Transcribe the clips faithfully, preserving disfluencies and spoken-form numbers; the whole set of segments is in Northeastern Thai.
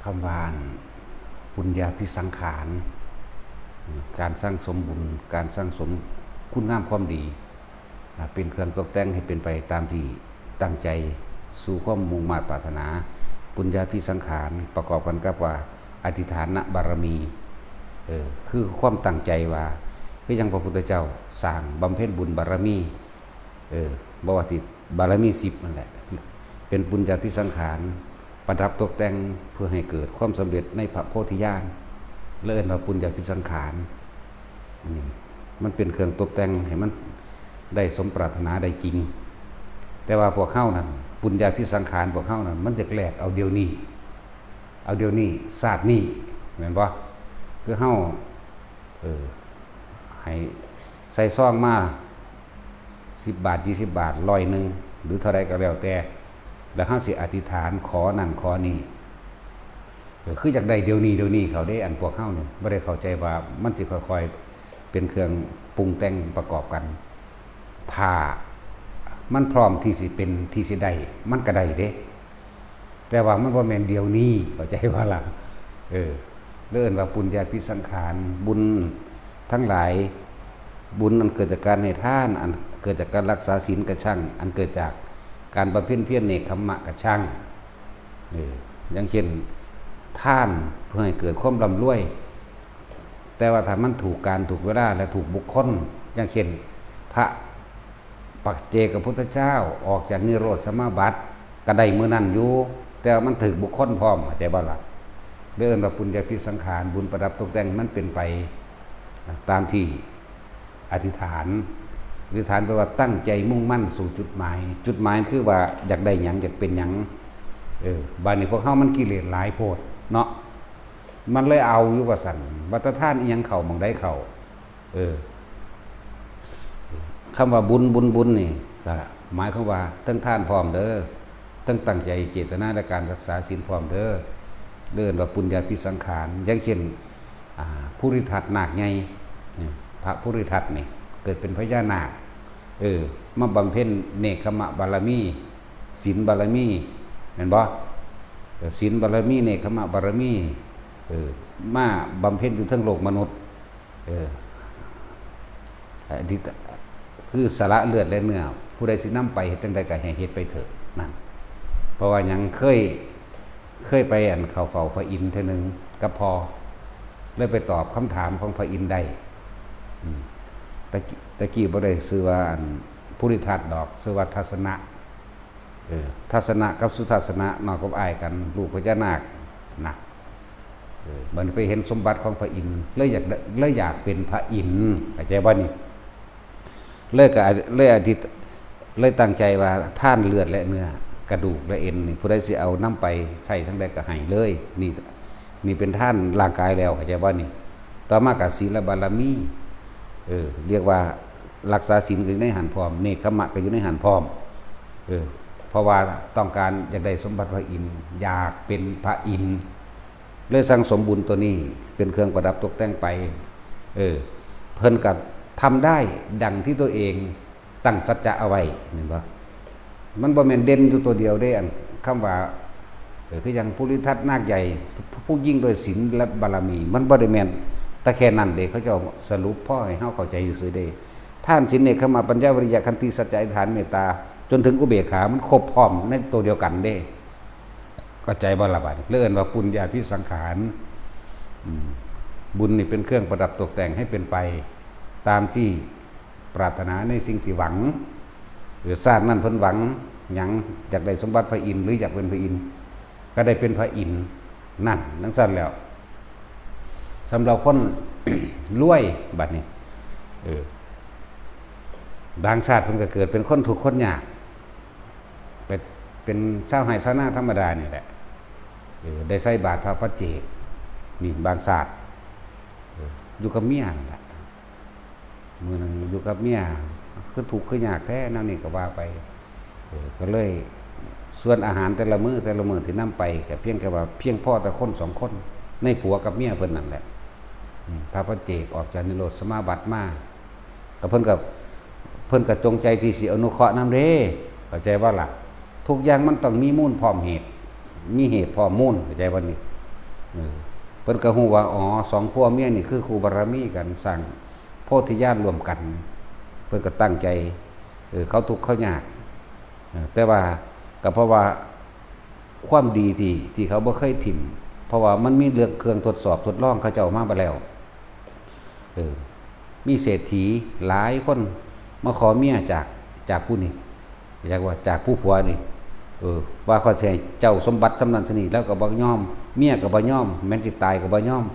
คำว่าอัน ปุญญาภิสังขาร การสั่งสมบุญ การสั่งสมคุณงามความดี อ่า เป็นเครื่องตกแต่งให้เป็นไปตามที่ตั้งใจสู่ความมุ่งมาดปรารถนา ปุญญาภิสังขาร ประกอบกันกับว่าอธิษฐานบารมี เออ คือความตั้งใจว่า คือยังพระพุทธเจ้าสร้างบำเพ็ญบุญบารมี เออ บ่ว่าที่บารมีสิบนั่นแหละ เป็นปุญญาภิสังขาร ประดับตกแต่งเพื่อให้เกิดความสำเร็จในพระโพธิญาณ และเอิ้นว่าปุญญาภิสังขาร อันนี้มันเป็นเครื่องตกแต่งให้มันได้สมปรารถนาได้จริง แต่ว่าพวกเฮานั่น ปุญญาภิสังขารพวกเฮานั่น มันอยากแลกเอาเดี๋ยวนี้ เอาเดี๋ยวนี้ ชาตินี้ แม่นบ่ คือเฮา เออ ให้ใส่ซองมา สิบบาท ยี่สิบบาท ร้อยหนึ่ง หรือเท่าใดก็แล้วแต่ แล้วเฮาสิอธิษฐานขอนั่นขอนี่ เออ คืออยากได้เดี๋ยวนี้ เดี๋ยวนี้เขาเด้ อันพวกเฮานี่บ่ได้เข้าใจว่ามันสิค่อยๆ เป็นเครื่องปรุงแต่งประกอบกัน ถ้ามันพร้อมที่สิเป็น ที่สิได้ มันก็ได้เด้ แต่ว่ามันบ่แม่นเดี๋ยวนี้ เข้าใจบ่ล่ะ เออ เอิ้นว่าปุญญาภิสังขาร บุญทั้งหลาย บุญอันเกิดจากการให้ทาน อันเกิดจากการรักษาศีลกะชั่ง อันเกิดจากการบำเพ็ญเพียรเนกขัมมะกะชั่ง เออ อย่างเช่น ทานเพื่อให้เกิดความร่ำรวย แต่ว่าถ้ามันถูกกาลถูกเวลาและถูกบุคคล อย่างเช่น พระปัจเจกพุทธเจ้าออกจากนิโรธสมาบัติ ก็ได้มื้อนั้นอยู่ แต่ว่ามันถูกบุคคลพร้อม เข้าใจบ่ล่ะ เอิ้นว่าปุญญาภิสังขาร บุญประดับตกแต่งมันเป็นไปตามที่อธิษฐาน อธิษฐานแปลว่าตั้งใจมุ่งมั่นสู่จุดหมาย จุดหมายคือว่าอยากได้หยัง อยากเป็นหยัง เออ บาดนี้พวกเฮามันกิเลสหลายโพดเนาะ มันเลยเอาอยู่ว่าซั่น ว่าแต่ทานอีหยังเข้าหม่องใดเข้า เออ คำว่าบุญ บุญ บุญนี่ก็หมายความว่าทั้งทานพร้อมเด้อ ทั้งตั้งใจเจตนาในการรักษาศีลพร้อมเด้อ เอิ้นว่าปุญญาภิสังขาร อย่างเช่น อ่า ภูริทัตนาคใหญ่ นี่ พระภูริทัตนี่ เกิดเป็นพญานาค เออ มาบำเพ็ญเนกขัมมะบารมี ศีลบารมี แม่นบ่ เออ ศีลบารมี เนกขัมมะบารมี เออ มาบำเพ็ญอยู่เทิงโลกมนุษย์ เออ อันที่ คือสละเลือดและเนื้อ ผู้ใดสินำไปเฮ็ดจั่งใดก็ให้เฮ็ดไปเถิด นั่น เพราะว่าหยัง เคย เคยไปอันเข้าเฝ้าพระอินทร์เทื่อหนึ่งกับพ่อ เลยไปตอบคำถามของพระอินทร์ได้ อืม ตะกี้ ตะกี้บ่ได้ชื่อว่าอันภูริทัตดอก ชื่อว่าทัสสนะ เออ ทัสสนะกับสุทัสสนะ น้องกับอ้ายกัน ลูกพญานาคนะ เออ บัดนี้ไปเห็นสมบัติของพระอินทร์ เลยอยากได้ เลยอยากเป็นพระอินทร์ เข้าใจบ่นี่ เลยก็ เลยอธิษ เลยตั้งใจว่าทานเลือดและเนื้อ กระดูกและเอ็นนี่ ผู้ใดสิเอานำไปใช้จั่งใดก็ให้เลย นี่ นี่เป็นทานร่างกายแล้ว เข้าใจบ่นี่ ต่อมาก็ศีลบารมี เออ เรียกว่ารักษาศีลก็อยู่ในหั้นพร้อม เนกขัมมะก็อยู่ในหั้นพร้อม เออ เพราะว่าต้องการอยากได้สมบัติพระอินทร์ อยากเป็นพระอินทร์ เลยสั่งสมบุญตัวนี้เป็นเครื่องประดับตกแต่งไป เออ เพิ่นก็ทำได้ดังที่ตัวเองตั้งสัจจะเอาไว้ เห็นบ่ มันบ่แม่นเด่นอยู่ตัวเดียวเด้ อันคำว่า เออ คือจั่งภูริทัตนาคใหญ่ ผู้ ผู้ยิ่งด้วยศีลและบารมี มันบ่ได้แม่นแต่แค่นั้นเด้ เขาเจ้าสรุปพอให้เฮาเข้าใจซื่อๆเด้ ทาน ศีล เนกขัมมะ ปัญญา วิริยะ ขันติ สัจจะ อธิษฐาน เมตตา จนถึงอุเบกขา มันครบพร้อมในตัวเดียวกันเด้ เข้าใจบ่ล่ะบัดนี้ เลยเอิ้นว่าปุญญาภิสังขาร อืม บุญนี่เป็นเครื่องประดับตกแต่งให้เป็นไปตามที่ปรารถนาในสิ่งที่หวัง หรือชาตินั้นเพิ่นหวังหยัง อยากได้สมบัติพระอินทร์ หรืออยากเป็นพระอินทร์ ก็ได้เป็นพระอินทร์ นั่น จั่งซั่นแล้ว สำหรับคน รวยบัดนี้ เออ บางชาติเพิ่นก็เกิดเป็นคนทุกข์คนยาก เป็น เป็นชาวไร่ชาวนาธรรมดานี่แหละ เออ ได้ใส่บาตรพระปัจเจก นี่บางชาติ เออ อยู่กับเมียนั่นแหละ มื้อหนึ่งอยู่กับเมีย คือทุกข์คือยากแท้ แนวนี้ก็ว่าไป เออ ก็เลย ส่วนอาหารแต่ละมื้อแต่ละมื้อที่นำไป ก็เพียงแค่ว่าเพียงพอแต่คนสองคน ในผัวกับเมียเพิ่นนั่นแหละ อืม พระปัจเจกออกจากนิโรธสมาบัติมา ก็เพิ่นก็ เพิ่นก็จงใจที่สิอนุเคราะห์นำเด้ เข้าใจบ่ล่ะ ทุกอย่างมันต้องมีมูลพร้อมเหตุ มีเหตุพร้อมมูล เข้าใจบ่นี่ เออ เพิ่นก็ฮู้ว่า อ๋อ สองผัวเมียนี่คือคู่บารมีกัน สร้างโพธิญาณร่วมกัน เพิ่นก็ตั้งใจ เออ เขาทุกข์เขายาก เออ แต่ว่า ก็เพราะว่าความดีที่ ที่เขาบ่เคยถิ่ม เพราะว่ามันมีเรื่องเครื่องทดสอบทดลองเขาเจ้ามาบ่แล้ว เออ มีเศรษฐีหลายคนมาขอเมียจาก จากผู้นี้ อยากว่าจากผู้ผัวนี่ เออ ว่าข้อยสิให้เจ้าสมบัติส่ำนั้นส่ำนี้ แล้วก็บ่ยอม เมียก็บ่ยอม แม้นสิตายก็บ่ยอม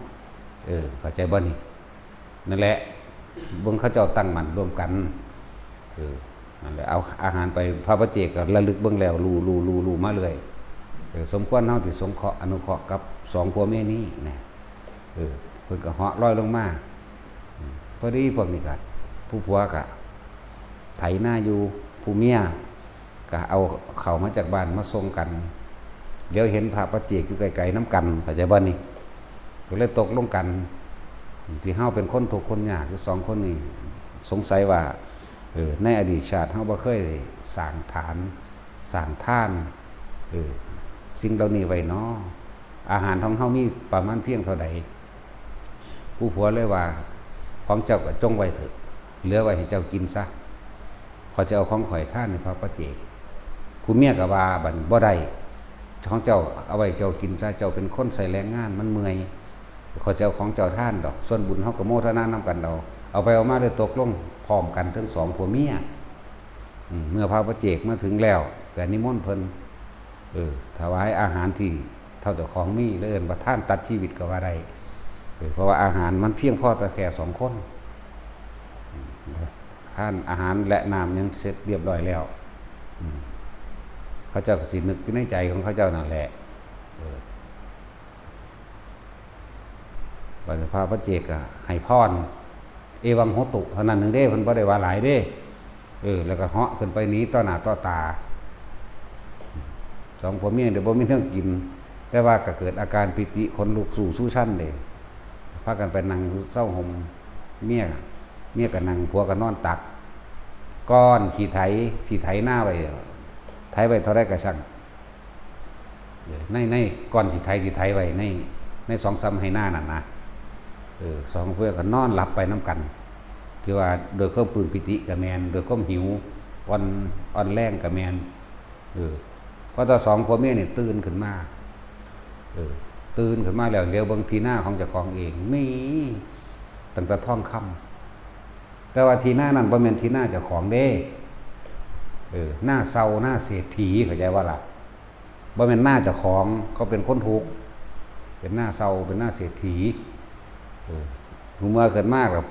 เออ เข้าใจบ่นี่ นั่นแหละ เบิ่งเขาเจ้าตั้งมั่นร่วมกัน เออ นั่นแหละ เอาอาหารไป พระปัจเจกก็ระลึกเบิ่งแล้ว รู้ รู้ รู้ รู้มาเรื่อย เออ สมควรเฮาสิสงเคราะห์อนุเคราะห์กับสองผัวเมียนี้นะ เออ เพิ่นก็เหาะลอยลงมา อืม พอดีพวกนี้ก็ ผู้ผัวก็ไถนาอยู่ ผู้เมียก็เอาข้าวมาจากบ้านมาส่งกัน เดี๋ยวเห็นพระปัจเจกอยู่ไกลๆนำกัน เข้าใจบ่นี่ ก็เลยตกลงกัน ที่เฮาเป็นคนทุกข์คนยากอยู่สองคนนี่ สงสัยว่า เออ ในอดีตชาติเฮาบ่เคยสร้างฐาน สร้างทาน เออ สิ่งเหล่านี้ไว้น้อ อาหารของเฮามีประมาณเพียงเท่าใด ผู้ผัวเลยว่า ของเจ้าก็จงไว้เถอะ เหลือไว้ให้เจ้ากินซะ ข้อยจะเอาของข้อยทานให้พระปัจเจก ผู้เมียก็ว่า บัดนี้บ่ได้ ของเจ้าเอาไว้เจ้ากินซะ เจ้าเป็นคนใช้แรงงานมันเมื่อย ข้อยจะเอาของเจ้าทานดอก ส่วนบุญเฮาก็โมทนานำกันเอา เอาไปเอามาเลยตกลงพร้อมกันทั้งสองผัวเมีย อืม เมื่อพระปัจเจกมาถึงแล้ว ก็นิมนต์เพิ่น เออ ถวายอาหารที่เท่าเจ้าของมี และเอิ้นว่าทานตัดชีวิตก็ว่าได้ เออ เพราะว่าอาหารมันเพียงพอต่อแค่สองคน อืม ทานอาหารและน้ำหยังเสร็จเรียบร้อยแล้ว อืม เขาเจ้าก็สินึกอยู่ในใจของเขาเจ้านั่นแหละ เออ บัดนี้พระปัจเจกก็ให้พร เอวังโหตุ เท่านั้นหนึ่งเด้ เพิ่นบ่ได้ว่าหลายเด้ เออ แล้วก็เหาะขึ้นไปหนีต่อหน้าต่อตา สองผัวเมียเดี๋ยวบ่มีเรื่องกิน แต่ว่าก็เกิดอาการปีติขนลุกสู้สู้ชั้นเลย พากันไปนั่งเซาห่ม เมีย เมียก็นั่ง ผัวก็นอนตัก ก้อนขี้ไถ ที่ไถนาไว้ ไถไว้เท่าใดก็ช่าง ใน ในก้อนที่ไถ ที่ไถไว้ใน ในสองสามไฮ่นานั่นนะ เออ สองผัวก็นอนหลับไปนำกัน ที่ว่าโดยความปลื้มปีติก็แม่น โดยความหิว อ่อน อ่อนแรงก็แม่น เออ พอตาสองผัวเมียนี่ตื่นขึ้นมา เออ ตื่นขึ้นมาแล้วเหลียวเบิ่งที่นาของเจ้าของเอง มีตั้งแต่ทองคำ แต่ว่าที่นานั่นบ่แม่นที่นาเจ้าของเด้ เออ นาเช่า นาเศรษฐี เข้าใจบ่ล่ะ บ่แม่นนาเจ้าของ เขาเป็นคนทุกข์ เป็นนาเช่า เป็นนาเศรษฐี เออ หูเมื่อขึ้นมาแล้ว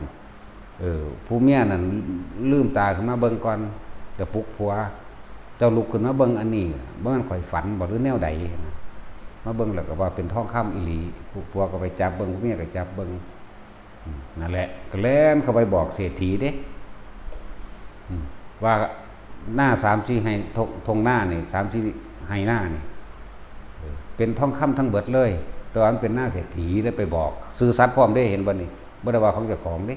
เออ ผู้เมียนั่นลืมตาขึ้นมาเบิ่งก่อน จะปลุกผัว เจ้าลุกขึ้นมาเบิ่งอันนี้ บ่แม่นข้อยฝันบ่หรือแนวใดนะ มาเบิ่งแล้วก็ว่าเป็นทองคำอีหลี ผู้ผัวก็ไปจับเบิ่ง ผู้เมียก็จับเบิ่ง อืม นั่นแหละ ก็แล่นเข้าไปบอกเศรษฐีเด้ อืม ว่านาสามสี่ไฮ่ ทง ทงนานี่ สามสี่ไฮ่นานี่ เออ เป็นทองคำทั้งเบิดเลย แต่ว่ามันเป็นนาเศรษฐี เลยไปบอก ซื่อสัตย์พร้อมเด้ เห็นบ่นี่ บ่ได้ว่าของเจ้าของเด้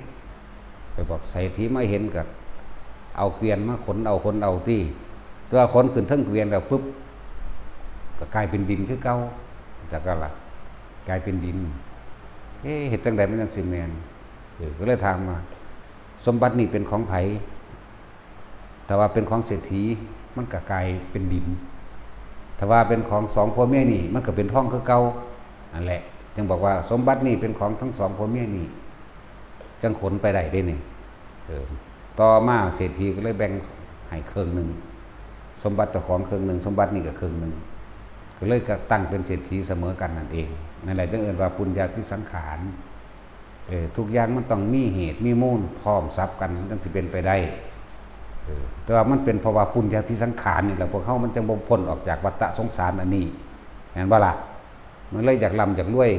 ไปบอกเศรษฐีมาเห็นก็เอาเกวียนมาขนเอา ขนเอาติ แต่ว่าขนขึ้นเทิงเกวียนแล้วปุ๊บ ก็กลายเป็นดินคือเก่า จักก็ล่ะ กลายเป็นดิน เอ๊ะ เฮ็ดจั่งใดมันจั่งสิแม่น เออ ก็เลยถามว่า สมบัตินี่เป็นของไผ ถ้าว่าเป็นของเศรษฐี มันก็กลายเป็นดิน ถ้าว่าเป็นของสองผัวเมียนี่ มันก็เป็นทองคือเก่า นั่นแหละ จึงบอกว่าสมบัตินี่เป็นของทั้งสองผัวเมียนี่ จั่งขนไปได้เด้นี่ เออ ต่อมาเศรษฐีก็เลยแบ่งให้ครึ่งหนึ่ง สมบัติเจ้าของครึ่งหนึ่ง สมบัตินี่ก็ครึ่งหนึ่ง ก็เลยก็ตั้งเป็นเศรษฐีเสมอกันนั่นเอง นั่นแหละจึงเอิ้นว่าปุญญาภิสังขาร เออ ทุกอย่างมันต้องมีเหตุมีมูลพร้อมสับกัน มันจั่งสิเป็นไปได้ เออ แต่ว่ามันเป็นเพราะว่าปุญญาภิสังขารนี่แหละ พวกเฮามันจั่งบ่พ้นออกจากวัฏสงสารอันนี้ แม่นบ่ล่ะ? มันเลยอยากร่ำอยากรวย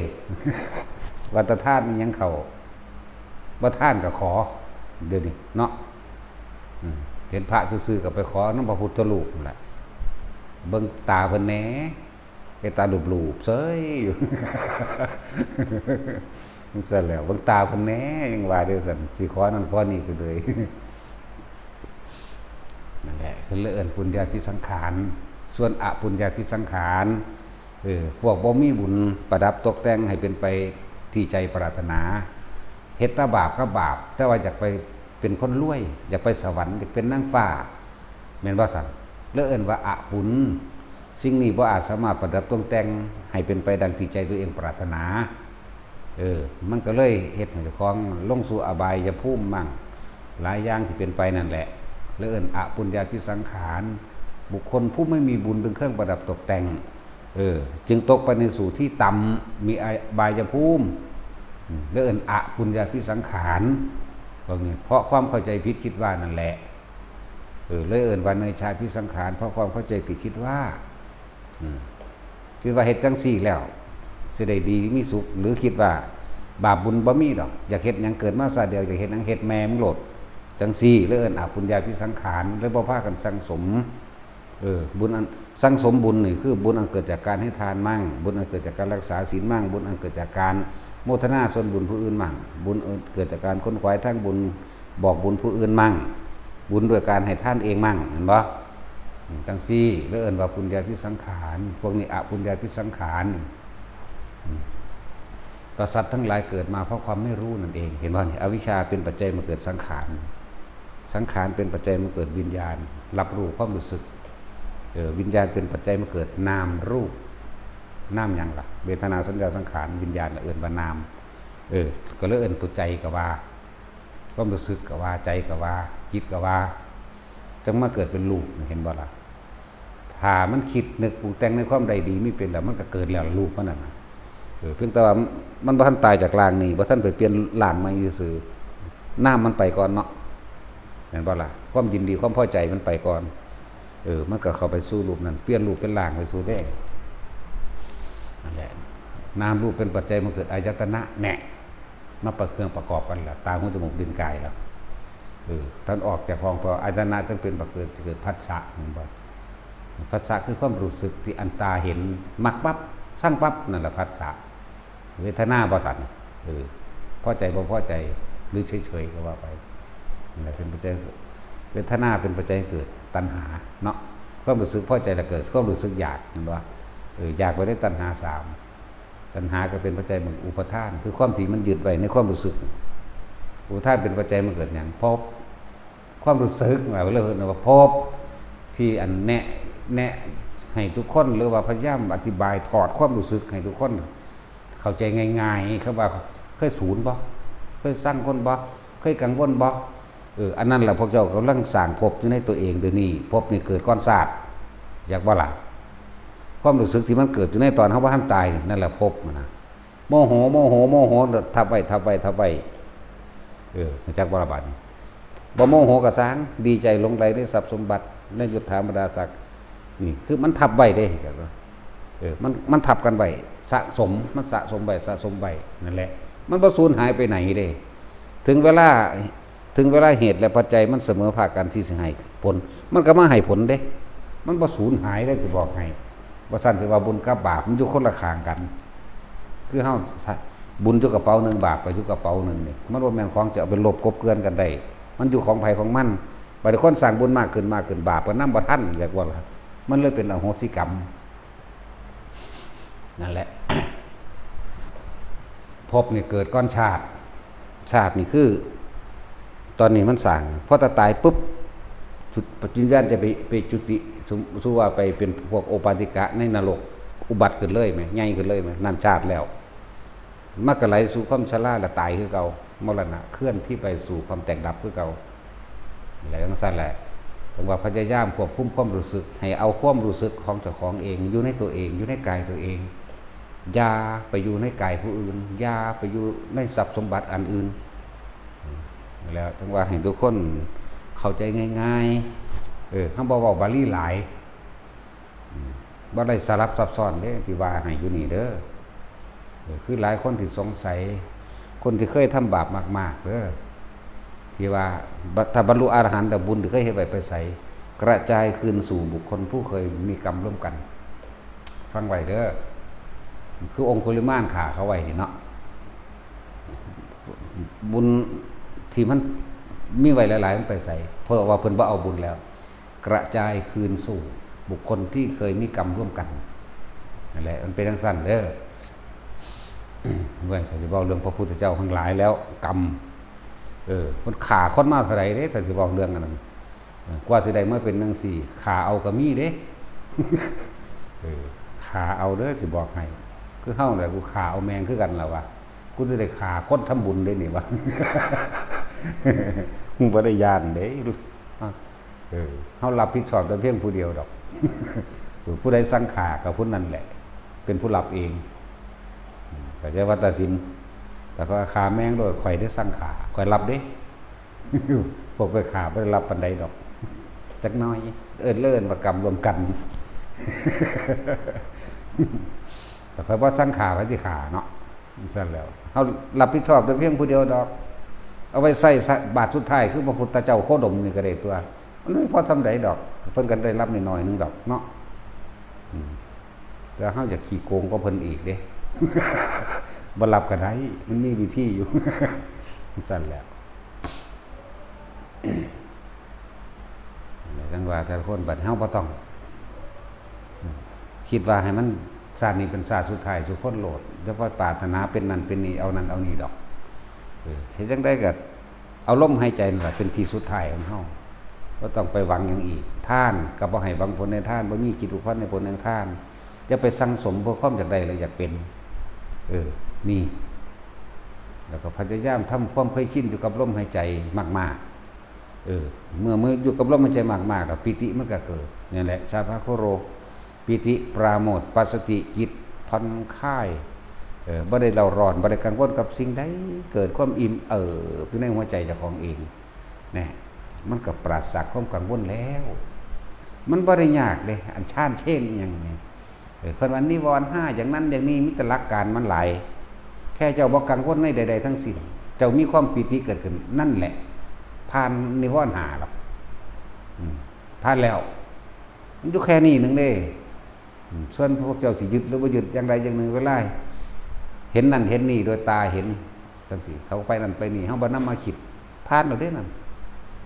ว่าแต่ทานอิหยังเข้า บ่ทานก็ขอ เดี๋ยวนี้เนาะ อืม เห็นพระซื่อๆก็ไปขอนำพระพุทธรูปนั่นแหละ เบิ่งตาเพิ่นแหน่ เฮ็ดตาหลูบๆเซยอยู่ จั่งซั่นแหล้ว เบิ่งตาเพิ่นแหน่ ยังว่าเด้อซั่น สิขอนั่นขอนี่ก็เลย นั่นแหละ คือเลยเอิ้นปุญญาภิสังขาร ส่วนอปุญญาภิสังขาร เออ พวกบ่มีบุญประดับตกแต่งให้เป็นไปที่ใจปรารถนา เฮ็ดแต่บาปกับบาป แต่ว่าอยากไปเป็นคนรวย อยากไปสวรรค์ อยากเป็นนางฟ้า แม่นบ่ซั่น? เลยเอิ้นว่าอปุญ สิ่งนี้บ่อาจสามารถประดับตกแต่งให้เป็นไปดังที่ใจตัวเองปรารถนา เออ มันก็เลยเฮ็ดให้เจ้าของลงสู่อบายภูมิมั่ง หลายอย่างที่เป็นไปนั่นแหละ เลยเอิ้นอปุญญาภิสังขาร บุคคลผู้ไม่มีบุญเป็นเครื่องประดับตกแต่ง เออ จึงตกไปในสู่ที่ต่ำ มีอบายภูมิ อืม เลยเอิ้นอปุญญาภิสังขาร พวกนี้ เพราะความเข้าใจผิดคิดว่านั่นแหละ เออ เลยเอิ้นว่าเนยชาภิสังขาร เพราะความเข้าใจผิดคิดว่า อืม คิดว่าเฮ็ดจั่งซี้แล้ว สิได้ดีมีสุข หรือคิดว่าบาปบุญบ่มีดอก อยากเฮ็ดหยังเกิดมาชาติเดียว อยากเฮ็ดหยังเฮ็ดแม่มึงโลด จั่งซี้ เลยเอิ้นอปุญญาภิสังขาร เลยบ่พากันสั่งสม เออ บุญอัน สั่งสมบุญนี่คือบุญอันเกิดจากการให้ทานมั่ง บุญอันเกิดจากการรักษาศีลมั่ง บุญอันเกิดจากการโมทนาส่วนบุญผู้อื่นมั่ง บุญอันเกิดจากการขวนขวายทางบุญ บอกบุญผู้อื่นมั่ง บุญด้วยการให้ทานเองมั่ง เห็นบ่? อืม จั่งซี้ เลยเอิ้นว่าปุญญาภิสังขาร พวกนี้อปุญญาภิสังขาร อืม ก็สัตว์ทั้งหลายเกิดมาเพราะความไม่รู้นั่นเอง เห็นบ่นี่? อวิชชาเป็นปัจจัยมาเกิดสังขาร สังขารเป็นปัจจัยมาเกิดวิญญาณ รับรู้ความรู้สึก เออ วิญญาณเป็นปัจจัยมาเกิดนามรูป นามหยังล่ะ? เวทนา สัญญา สังขาร วิญญาณน่ะเอิ้นว่านาม เออ ก็เลยเอิ้นตัวใจก็ว่า ความรู้สึกก็ว่า ใจก็ว่า จิตก็ว่า จั่งมาเกิดเป็นรูป เห็นบ่ล่ะ? ถ้ามันคิดนึกปรุงแต่งในความใดดีมีเป็นแล้ว มันก็เกิดแล้วรูปมันนั่นน่ะ เออ เพียงแต่ว่ามันบ่ทันตายจากร่างนี้ บ่ทันไปเปลี่ยนร่างใหม่ซื่อๆ นามมันไปก่อนเนาะ เห็นบ่ล่ะ? ความยินดีความพอใจมันไปก่อน เออ มันก็เข้าไปสู่รูปนั้น เปลี่ยนรูปเป็นร่างไปสู่เด้ นั่นแหละ นามรูปเป็นปัจจัยมาเกิดอายตนะ แน่ มาประเครื่องประกอบกันล่ะ ตา หู จมูก ลิ้น กายล่ะ เออ ท่านออกจากห้อง เพราะอายตนะจั่งเป็นประเกิด เกิดผัสสะ เห็นบ่? ผัสสะคือความรู้สึกที่อันตาเห็น มักปั๊บ ชังปั๊บ นั่นแหละผัสสะ เวทนาบ่ซั่น เออ พอใจบ่พอใจ หรือเฉยๆ ก็ว่าไป นั่นแหละเป็นปัจจัย เวทนาเป็นปัจจัยให้เกิดตัณหาเนาะ ความรู้สึกพอใจแล้วเกิดความรู้สึกอยาก เห็นบ่? เออ อยากไปได้ตัณหาสาม ตัณหาก็เป็นปัจจัยมันอุปาทาน คือความที่มันยึดไว้ในความรู้สึก อุปาทานเป็นปัจจัยมันเกิดหยัง? ภพ ความรู้สึก ว่าเรื่องว่าภพ ที่อันแนะ แนะให้ทุกคน หรือว่าพยายามอธิบายถอดความรู้สึกให้ทุกคนเข้าใจง่ายๆ คือว่าเคยสูนบ่? เคยชังคนบ่? เคยกังวลบ่? เออ อันนั้นแหละพวกเจ้ากำลังสร้างภพอยู่ในตัวเองเดี๋ยวนี้ ภพนี่เกิดก่อนชาติ อยากบ่ล่ะ? ความรู้สึกที่มันเกิดอยู่ในตอนเฮาบ่ทันตายนี่ นั่นแหละภพมันนะ โมโห โมโห โมโห ทับไว้ ทับไว้ ทับไว้ เออ รู้จักบ่ล่ะบัดนี้? บ่โมโหก็ซ่าง ดีใจหลงใหลในทรัพย์สมบัติ ในยศถาบรรดาศักดิ์ นี่คือมันทับไว้เด้ เออ มัน มันทับกันไว้ สะสม มันสะสมไว้ สะสมไว้ นั่นแหละ มันบ่สูญหายไปไหนเด้ ถึงเวลา ถึงเวลาเหตุและปัจจัยมันเสมอภาคกันที่สิให้ผล มันก็มาให้ผลเด้ มันบ่สูญหายเด้ สิบอกให้ บ่ซั้นสิว่าบุญกับบาปมันอยู่คนละข้างกัน คือเฮา บุญอยู่กระเป๋าหนึ่ง บาปก็อยู่กระเป๋าหนึ่งนี่ มันบ่แม่นของจะเอาไปลบกลบเกลื่อนกันได้ มันอยู่ของไผของมัน บัดนี้คนสร้างบุญมากขึ้นมากขึ้น บาปก็นำบ่ทัน อยากว่าล่ะ มันเลยเป็นอโหสิกรรม นั่นแหละ ภพนี่เกิดก่อนชาติ ชาตินี่คือ ตอนนี้มันสร้าง พอตาตายปุ๊บ จุด วิญญาณจะไป ไปจุติ สม สมมุติว่าไปเป็นพวกโอปปาติกะในนรก อุบัติขึ้นเลยแหม ใหญ่ขึ้นเลยแหม นั่นชาติแล้ว มันก็ไหลสู่ความชราและตายคือเก่า มรณะ เคลื่อนที่ไปสู่ความแตกดับคือเก่า แล้วจั่งซั้นแหละ ต้องว่าพยายามควบคุมความรู้สึก ให้เอาความรู้สึกของเจ้าของเอง อยู่ในตัวเอง อยู่ในกายตัวเอง อย่าไปอยู่ในกายผู้อื่น อย่าไปอยู่ในทรัพย์สมบัติอันอื่น แล้วต้องว่าให้ทุกคนเข้าใจง่ายๆ เออ เฮาบ่เว้าบาลีหลาย อืม บ่ได้สลับซับซ้อนเด้ ที่ว่าให้อยู่นี่เด้อ เออ คือหลายคนที่สงสัย คนที่เคยทำบาปมากๆ เด้อ ที่ว่า บ- ถ้าบรรลุอรหันต์แล้วบุญที่เคยเฮ็ดไว้ไปไส กระจายคืนสู่บุคคลผู้เคยมีกรรมร่วมกัน ฟังไว้เด้อ คือองคุลิมานฆ่าเขาไว้นี่เนาะ บุญที่มันมีไว้หลายๆ มันไปไส เพราะว่าเพิ่นบ่เอาบุญแล้ว กระจายคืนสู่บุคคลที่เคยมีกรรมร่วมกัน นั่นแหละ มันเป็นจั่งซั้นเด้อ เว้ย ถ้าสิเว้าเรื่องพระพุทธเจ้าทั้งหลายแล้ว กรรม เออ มันฆ่าคนมาเท่าใดเด้ ถ้าสิเว้าเรื่องอันนั้น เออ กว่าสิได้มาเป็นจั่งซี้ ฆ่าเอาก็มีเด้ เออ ฆ่าเอาเด้อ สิบอกให้ คือเฮาแหละ กูฆ่าเอาแม่งคือกันล่ะวะ กูสิได้ฆ่าคนทำบุญเด้นี่วะ มึงบ่ได้ย้านเด้ เออ เฮารับผิดชอบแต่เพียงผู้เดียวดอก เออ ผู้ใดสั่งฆ่าก็ผู้นั้นแหละ เป็นผู้รับเอง อืม เข้าใจว่าตัดสิน แต่เขาฆ่าแม่งโลด ข่อยได้สั่งฆ่า ข่อยรับเด้ พวกไปฆ่าบ่ได้รับปานใดดอก จักหน่อย เอิ้น เอิ้นว่ากรรมร่วมกัน แต่ข่อยบ่สั่งฆ่า ไผสิฆ่าเนาะ ซั่นแล้ว เฮารับผิดชอบแต่เพียงผู้เดียวดอก เอาไว้ใส่บาตรสุดท้าย คือพระพุทธเจ้าโคดมนี่ก็ได้ตัว มันบ่พอส่ำใดดอก เพิ่นก็ได้รับน้อยๆหนึ่งดอกเนาะ อืม แต่เฮาอยากขี้โกงกว่าเพิ่นอีกเด้ บ่รับก็ได้ มันมีวิธีอยู่ ซั่นแหละ จั่งว่าแต่ละคน บัดเฮาบ่ต้อง คิดว่าให้มันชาตินี้เป็นชาติสุดท้ายสู่คนโลด อย่าไปปรารถนาเป็นนั่นเป็นนี่ เอานั่นเอานี่ดอก เออ เฮ็ดจั่งใดก็เอาลมหายใจนั่นล่ะเป็นที่สุดท้ายของเฮา บ่ต้องไปหวังหยังอีก ทานก็บ่ให้หวังผลในทาน บ่มีจิตผูกพันในผลแห่งทาน อย่าไปสั่งสมเพื่อความอยากได้และอยากเป็น เออ นี่ แล้วก็พยายามทำความเคยชินอยู่กับลมหายใจมากๆ เออ เมื่อ เมื่ออยู่กับลมหายใจมากๆ แล้วปีติมันก็เกิด นี่แหละ ชาพาคุโร ปีติ ปราโมทย์ ปัสสติ จิตผ่อนคลาย เออ บ่ได้เร่าร้อน บ่ได้กังวลกับสิ่งใด เกิดความอิ่มเอิบอยู่ในหัวใจเจ้าของเอง แน่ มันก็ปราศจากความกังวลแล้ว มันบ่ได้ยากเด้ อันฌานเชนอิหยังนี่ เออ เพิ่นว่านิวรณ์ห้าอย่างนั้นอย่างนี้ มีแต่หลักการมันหลาย แค่เจ้าบ่กังวลในใดๆทั้งสิ้น เจ้ามีความปีติเกิดขึ้น นั่นแหละ ผ่านนิวรณ์ห้าแล้ว อืม ผ่านแล้ว มันอยู่แค่นี้หนึ่งเด้ อืม ส่วนพวกเจ้าสิยึดหรือบ่ยึดอย่างใดอย่างหนึ่ง เวลาเห็นนั่นเห็นนี่โดยตาเห็นจั่งซี้ เขาไปนั่นไปนี่ เฮาบ่นำมาคิด ผ่านแล้วเด้นั่น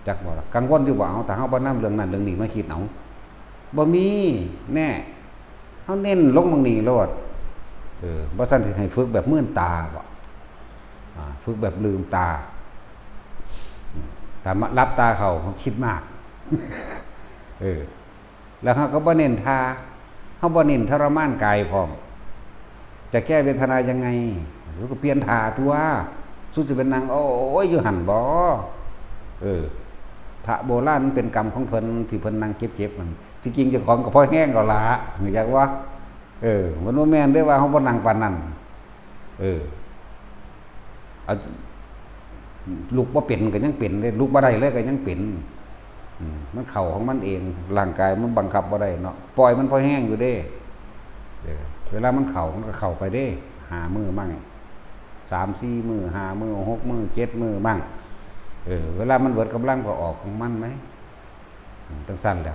จักบ่ล่ะ กังวลอยู่บ่ เอา ถ้าเฮาบ่นำเรื่องนั้นเรื่องนี้มาคิด เอา บ่มี แน่ เฮาเน้นลงหม่องนี้โลด เออ บ่ซั้นสิให้ฝึกแบบมืนตาบ่ อ่า ฝึกแบบลืมตา อืม ถ้ามาหลับตาเข้า เฮาคิดมาก เออ แล้วเฮาก็บ่เน้นท่า เฮาบ่เน้นทรมานกายพร้อม จะแก้เวทนายังไง ก็เปลี่ยนท่าตัว สุดสิเป็นนั่ง โอ้ย อยู่หั่นบ่ เออ พระโบราณมันเป็นกรรมของเพิ่น ที่เพิ่นนั่งเจ็บๆนั่น ที่จริงเจ้าของก็พอแฮงแล้วล่ะ รู้จักบ่ เออ มันบ่แม่นเด้ว่าเฮาบ่นั่งปานนั้น เออ เอา ลุกบ่เป็นก็ยังเป็นเด้ ลุกบ่ได้เลยก็ยังเป็น อืม มันเข้าของมันเอง ร่างกายมันบังคับบ่ได้เนาะ ปล่อยมันพอแฮงอยู่เด้ เออ เวลามันเข้ามันก็เข้าไปเด้ ห้ามื้อมั่ง สามสี่มื้อ ห้ามื้อ หกมื้อ เจ็ดมื้อมั่ง เออ เวลามันเบิดกำลังก็ออกของมันไหม อืม จั่งซั้นแหละ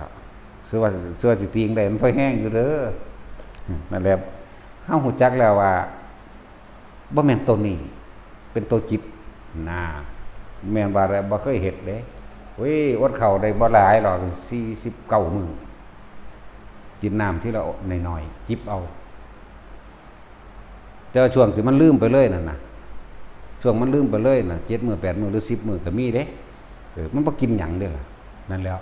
เชื่อว่า เชื่อว่าสิติงได้ มันพอแฮงอยู่เด้อ นั่นแหละ เฮารู้จักแล้วว่า บ่แม่นตัวนี้ เป็นตัวจิต น่า แม่นว่าแล้วบ่เคยเฮ็ดเด้ โอ้ย อดข้าวได้บ่หลายหรอก สี่สิบเก้ามื้อ กินน้ำทีละน้อยๆ จิบเอา แต่ว่าช่วงที่มันลืมไปเลยนั่นน่ะ ช่วงมันลืมไปเลยน่ะ เจ็ดมื้อ แปดมื้อ หรือ สิบมื้อก็มีเด้ เออ มันบ่กินหยังเด้ล่ะ นั่นแหล้ว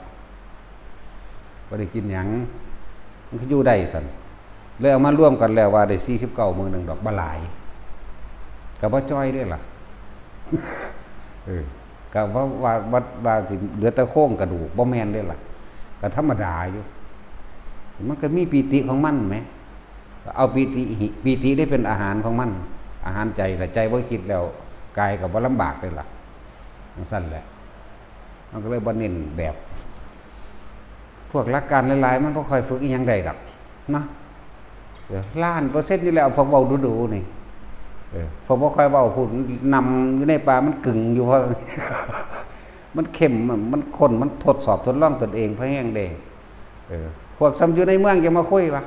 บ่ได้กินหยัง มันก็อยู่ได้ซั่น เลยเอามารวมกันแล้วว่าได้ สี่สิบเก้า มื้อหนึ่งดอก บ่หลาย ก็บ่จ่อยเด้ล่ะ เออ ก็ว่า ว่า ว่า ว่าสิเหลือแต่โครงกระดูก บ่แม่นเด้ล่ะ ก็ธรรมดาอยู่ มันก็มีปีติของมันแหม เอาปีติหิ ปีติได้เป็นอาหารของมัน อาหารใจ ถ้าใจบ่คิดแล้ว กายก็บ่ลำบากเด้ล่ะ จั่งซั้นแหละ มันก็เลยบ่เน้นแบบ พวกหลักการหลายๆ มันบ่ค่อยฝึกอิหยังได้ดอก เนาะ เออ ล้านเปอร์เซ็นต์อยู่แล้ว พวกเว้าดูๆ นี่ เออ พวกบ่ค่อยเว้า พูดนำอยู่ในป่า มันกึ่งอยู่ เพราะ มันเข้ม มัน มันค้น มันทดสอบทดลองตนเองพอแฮงเด้ เออ พวกส่ำอยู่ในเมืองอย่ามาคุยวะ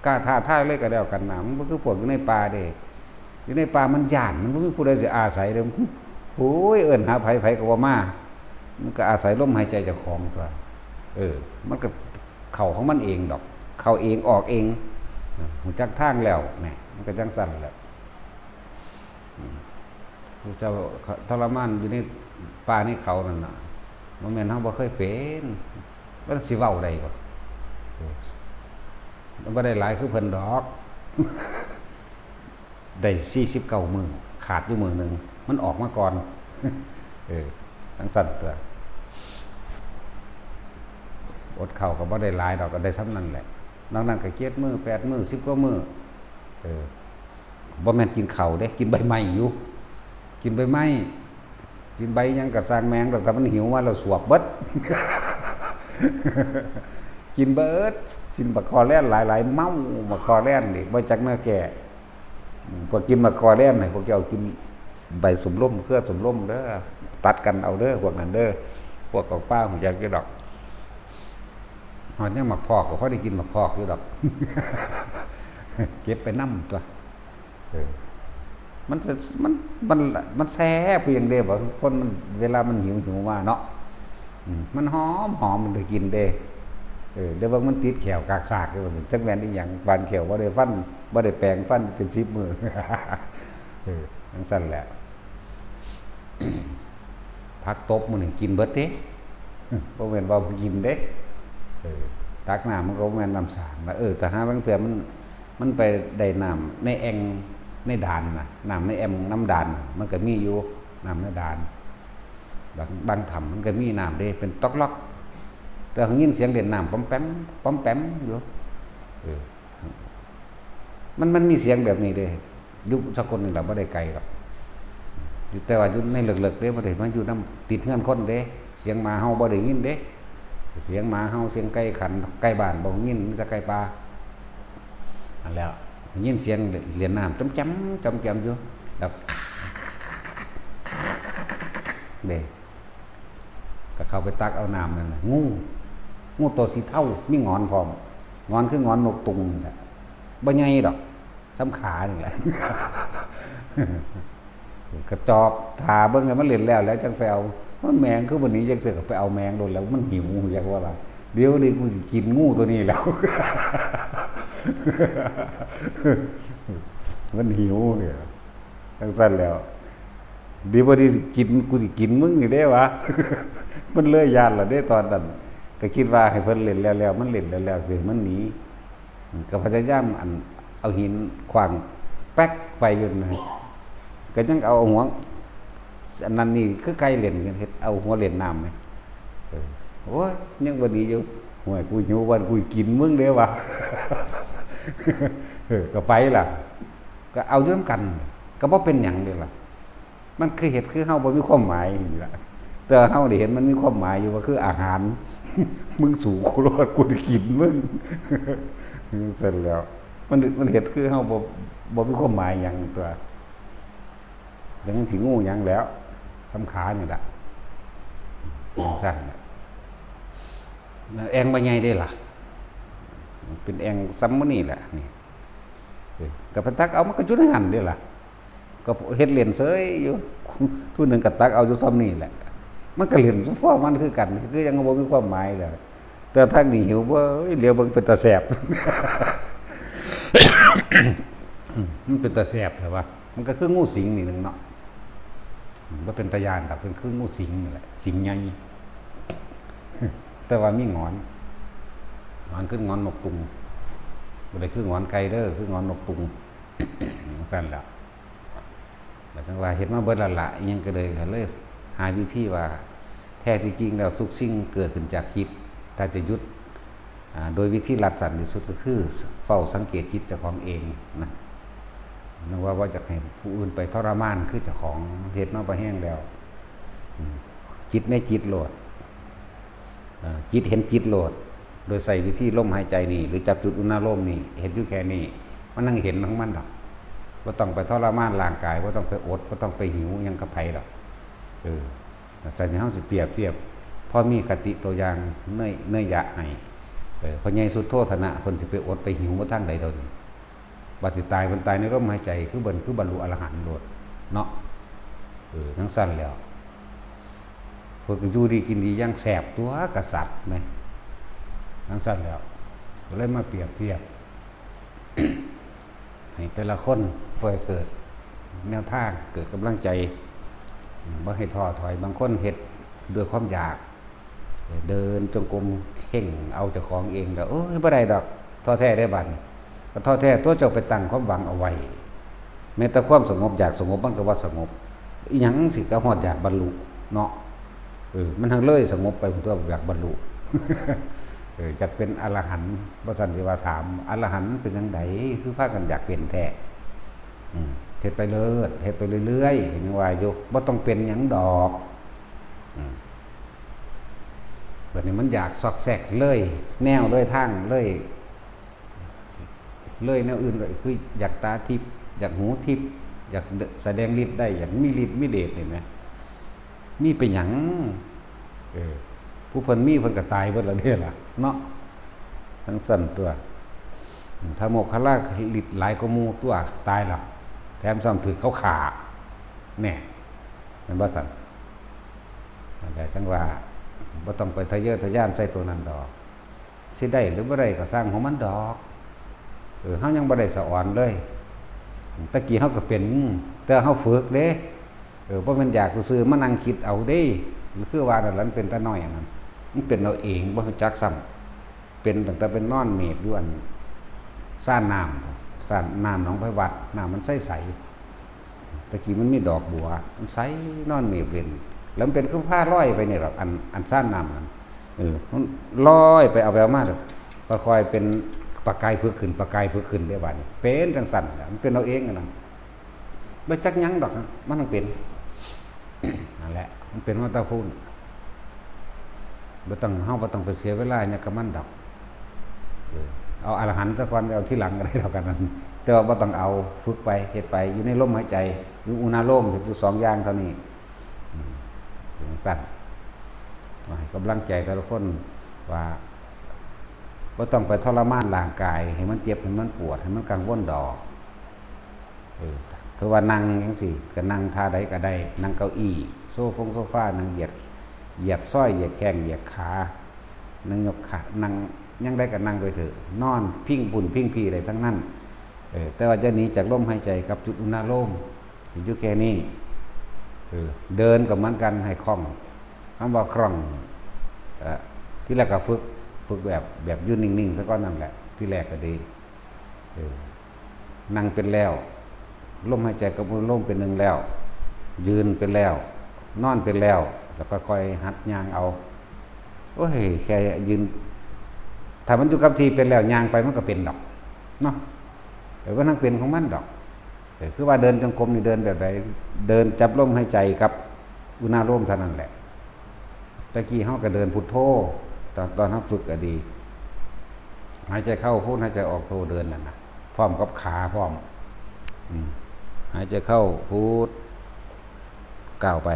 กล้าท้าทายเลยก็แล้วกันนะ มันบ่คือพวกอยู่ในป่าเด้ อยู่ในป่ามันย้าน มันบ่มีผู้ใดสิอาศัยเด้ โอ้ย เอิ้นหาไผ ไผก็บ่มา มันก็อาศัยลมหายใจเจ้าของตัว เออ มันก็เข้าของมันเองดอก เข้าเองออกเอง ฮู้จักทางแล้ว แหม มันก็จั่งซั้นแหละ อืม เจ้าทรมานอยู่ในป่าในเขานั่นน่ะ บ่แม่นเฮาบ่เคยเป็น มันสิเว้าได้บ่ เออ มันบ่ได้หลายคือเพิ่นดอก ได้สี่สิบเก้ามื้อ ขาดอยู่มื้อหนึ่ง มันออกมาก่อน เออ จั่งซั้นตั๊ว อดข้าวก็บ่ได้หลายดอก ก็ได้ส่ำนั้นแหละ นอกนั้นก็เจ็ดมื้อ แปดมื้อ สิบกว่ามื้อ เออ บ่แม่นกินข้าวเด้ กินใบไม้อยู่ กินใบไม้ กินใบหยังก็ซ่างแม่งดอก แต่มันหิวมาแล้วสวบเบิด กินเบิด กินบักคอแล่นหลายๆ เมาบักคอแล่นนี่ บ่จักแนวแก้ อืม พอกินบักคอแล่นให้พวกเจ้ากินใบส้มลม เครือส้มลมเด้อ ตัดกันเอาเด้อ พวกนั้นเด้อ พวกกอกป้าฮู้จักอยู่ดอก ฮอดยามหมากพอกก็พอได้กินหมากพอกอยู่ดอก เก็บไปนำตั๊ว เออ มันจะ มัน มัน มันแซ่บคือหยังเด้ บางคนมัน เวลามันหิว หิวมาเนาะ อืม มันหอม หอม มันได้กินเด้ เออ เดี๋ยวเบิ่งมันติดแข้วกากซากอยู่ จักแม่นอีหยัง ปานแข้วบ่ได้ฟัน บ่ได้แปรงฟันเป็นสิบมื้อ เออ จั่งซั้นแหละ ผักตบมื้อนี้กินเบิดเด้ บ่แม่นว่าบ่กินเด้ เออ ตักน้ำมันก็บ่แม่นน้ำสางนะ เออ แต่หาลางเทื่อมัน มันไปได้น้ำในแอ่งในด่านน่ะ น้ำในแอ่งน้ำด่านน่ะ มันก็มีอยู่ น้ำในด่าน บาง บางถ้ำมันก็มีน้ำเด้ เป็นต๊อกล็อก แต่ได้ยินเสียงเล่นน้ำป๋อมแป๋ม ป๋อมแป๋มอยู่ เออ มัน มันมีเสียงแบบนี้เด้ อยู่สกลนี่แหละ บ่ได้ไกลดอก อยู่ แต่ว่าอยู่ในเลิกๆเด้ บ่ได้มาอยู่นำติดเฮือนคนเด้ เสียงหมาเห่าบ่ได้ยินเด้ เสียงหมาเห่า เสียงไก่ขัน ไก่บ้านบ่ได้ยิน มีแต่ไก่ป่า นั่นแหละ ได้ยินเสียงเล่นน้ำจ๋อมแจ๋ม จ๋อมแจ๋มอยู่ แล้ว เด้ ก็เข้าไปตักเอาน้ำนั่นน่ะ งู งูตัวสีเทา มีหงอนพร้อม หงอนคือหงอนนกตุงนี่แหละ บ่ใหญ่ดอก ส่ำขานี่แหละ ก็จอบถ่าเบิ่งให้มันเล่นแล้ว แล้วจั่งไปเอา มันแมงคือบ่หนีจักเทื่อ ก็ไปเอาแมงโลดแล้ว มันหิวจักว่าล่ะ เดี๋ยวนี้กูสิกินงูตัวนี้แล้ว มันหิวเนี่ย จั่งซั้นแล้ว ดีบ่ดีสิกิน กูสิกินมึงนี่เด้วะ มันเลยย้านละเด้ตอนนั้น ก็คิดว่าให้เพิ่นเล่นแล้วๆ มันเล่นแล้วๆ สิมันหนี ก็พยายามอันเอาหินขว้างแป๊กไปอยู่นะ ก็ยังเอาหัว อันนั้นนี่คือไก่เล่นกัน เฮ็ดเอาหัวเล่นน้ำไหม เออ โอ้ย ยังบ่หนีอยู่ "โอ้ย กูหิววัน กูกินมึงเด้วะ" เออ ก็ไปล่ะ ก็เอาอยู่นำกัน ก็บ่เป็นหยังเด้ล่ะ มันคือเฮ็ดคือเฮาบ่มีความหมายนี่ล่ะ แต่เฮาได้เห็นมันมีความหมายอยู่ ว่าคืออาหาร "มึงสู้กูรอด กูสิกินมึง" ซั่นแหล้ว มัน มันเฮ็ดคือเฮาบ่ บ่มีความหมายหยังตั๊ว จั่งสิงูหยังแหล้ว ส่ำขานี่ล่ะ จั่งซั้นน่ะ แอ่งบ่ใหญ่เด้ล่ะ เป็นแอ่งส่ำมื้อนี้แหละ นี่ เออ ก็ไปตักเอา มันก็อยู่ในหั่นเด้ล่ะ ก็เฮ็ดเล่นเสยอยู่ ผู้หนึ่งก็ตักเอาอยู่ส่ำนี้แหละ มันก็เล่นเฉพาะมันคือกัน คือยังบ่มีความหมายเลย แต่ทางนี้หิว เว้ย เหลียวเบิ่งเป็นตาแสบ มันเป็นตาแสบแท้วะ มันก็คืองูสิงนี่หนึ่งเนาะ บ่เป็นตาย้านดอก เป็นคืองูสิงนี่แหละ สิงใหญ่ แต่ว่ามีหงอน หงอนคือหงอนนกตุง บ่ได้คือหงอนไก่เด้อ คือหงอนนกตุง จั่งซั้นแหละ แล้วจั่งว่าเฮ็ดมาเบิดแล้วล่ะ อิหยังก็เลย ก็เลยหาวิธีว่า แท้ที่จริงแล้วทุกสิ่งเกิดขึ้นจากจิต ถ้าจะหยุด อ่า โดยวิธีลัดสั้นที่สุดก็คือเฝ้าสังเกตจิตเจ้าของเองนะ นึกว่า ว่าอยากให้ผู้อื่นไปทรมานคือเจ้าของ เฮ็ดมาบ่แฮงแล้ว อืม จิตในจิตโลด เอ่อ จิตเห็นจิตโลด โดยใช้วิธีลมหายใจนี่ หรือจับจุดอุณาโลมนี่ เฮ็ดอยู่แค่นี้ มันนั่งเห็นของมันดอก บ่ต้องไปทรมานร่างกาย บ่ต้องไปอด บ่ต้องไปหิวหยังกับไผดอก เออ แต่เฮาสิเปรียบเทียบ พอมีคติตัวอย่างเนย เนยยะให้ เออ พ่อใหญ่สุโธทนะ เพิ่นสิไปอดไปหิวมาทางใดเดี๋ยวนี้ บัดสิตาย เพิ่นตายในลมหายใจ คือเบิ่น คือบรรลุอรหันต์โลดเนาะ เออ จั่งซั้นแหล้ว เพิ่นก็อยู่ดีกินดีอย่างแสบตั๊ว กษัตริย์แหม จั่งซั้นแหล้ว ก็เลยมาเปรียบเทียบ ให้แต่ละคนเพื่อให้เกิดแนวทาง เกิดกำลังใจ บ่ให้ท้อถอย บางคนเฮ็ดด้วยความอยาก เดินจงกรมเข่งเอาเจ้าของเองแล้ว โอ้ย บ่ได้ดอก ท้อแท้ได้บัดนี้ ก็ท้อแท้ตัวเจ้าไปตั้งความหวังเอาไว้ แม้แต่ความสงบ อยากสงบมันก็ว่าสงบ อีหยังสิก็ฮอดอยากบรรลุเนาะ เออ มันทั้งเลยสงบไปตัวอยากบรรลุ เออ อยากเป็นอรหันต์ บ่ซั่นสิว่าถาม อรหันต์เป็นจั่งใด คือพากันอยากเป็นแท้ อืม เฮ็ดไปเลิศ เฮ็ดไปเรื่อยๆ ยังว่าอยู่ บ่ต้องเป็นหยังดอก อืม บัดนี้มันอยากซอกแซกเลย แนวเลยทางเลย เลยแนวอื่นเลย คืออยากตาทิพย์ อยากหูทิพย์ อยากแสดงฤทธิ์ได้ อยากมีฤทธิ์มีเดช เห็นไหม มีไปหยัง เออ ผู้เพิ่นมีเพิ่นก็ตายเบิดแล้วเด้ล่ะ เนาะ จั่งซั่นตัว ถ้าโมคคัลลาฤทธิ์หลายกว่าหมู่ตัว ตายแล้ว แถมซ้ำถืกเขาฆ่า แน่ แม่นบ่ซั่น นั่นแหละ จั่งว่า บ่ต้องไปทะเยอทะยานใส่ตัวนั้นดอก สิได้หรือบ่ได้ก็ซ่างของมันดอก เออ เฮายังบ่ได้สะออนเลย ตะกี้เฮาก็เป็น แต่เฮาฝึกเด้ เออ บ่แม่นอยากซื่อๆ มานั่งคิดเอาเด้ มันคือว่านั่นล่ะ มันเป็นตาน้อยอันนั้น มันเป็นเอาเอง บ่รู้จักซ้ำ เป็นตั้งแต่เป็นนอนเมบอยู่อันซ่านน้ำ ซ่านน้ำหนองไผวัด น้ำมันใสๆ ตะกี้มันมีดอกบัว มันใส นอนเมบเล่น แล้วมันเป็นคือผ้าลอยไปนี่หรอก อัน อันซ่านน้ำนั่น เออ มันลอยไปเอาไปเอามา ค่อยๆ เป็นประกายผึกขึ้น ประกายผึกขึ้นได้บัดนี้ เป็นจั่งซั่นแหละ มันเป็นเอาเองอะนะ บ่จักหยังดอกนะ มันต้องเป็น นั่นแหละ มันเป็นมาแต่พู้น บ่ต้อง เฮาบ่ต้องไปเสียเวลาหยังกับมันดอก เออ เอาอรหันต์ซะก่อน เอาทีหลังก็ได้ดอก อันนั้น แต่ว่าบ่ต้องเอา ฝึกไป เฮ็ดไป อยู่ในลมหายใจ อยู่อุณาโลม อยู่สองอย่างเท่านี้ อืม เป็นจั่งซั่น มาให้กำลังใจแต่ละคนว่า บ่ต้องไปทรมานร่างกาย ให้มันเจ็บ ให้มันปวด ให้มันกังวลดอก เออ ถือว่านั่งจั่งซี้ ก็นั่งท่าใดก็ได้ นั่งเก้าอี้ โซฟงโซฟา นั่งเหยียด เหยียดซอย เหยียดแข้ง เหยียดขา นั่งยกขา นั่งหยังใดก็นั่งไปเถอะ นอนพิงพุ้นพิงพี้ได้ทั้งนั้น เออ แต่ว่าอย่าหนีจากลมหายใจกับจุดอุณาโลม อยู่แค่นี้ เออ เดินก็เหมือนกัน ให้คล่อง คำว่าคล่อง เอ่อ ทีแรกก็ฝึก ฝึกแบบ แบบอยู่นิ่งๆ ซะก่อนนั่นแหละ ทีแรกก็ดี เออ นั่งเป็นแล้ว ลมหายใจกับลมเป็นหนึ่งแล้ว ยืนเป็นแล้ว นอนเป็นแล้ว แล้วก็ค่อยหัดย่างเอา โอ้ย แค่ยืน ถ้ามันอยู่กับที่เป็นแล้ว ย่างไปมันก็เป็นดอก เนาะ เออ มันทั้งเป็นของมันดอก เออ คือว่าเดินจงกรมนี่เดินแบบใด เดินจับลมหายใจกับอุณาโลมเท่านั้นแหละ ตะกี้เฮาก็เดินพุทโธ ตอน ตอนเฮาฝึกก็ดี หายใจเข้าพุท หายใจออกโธ เดินนั่นน่ะ พร้อมกับขาพร้อม อืม หายใจเข้าพุท ก้าวไป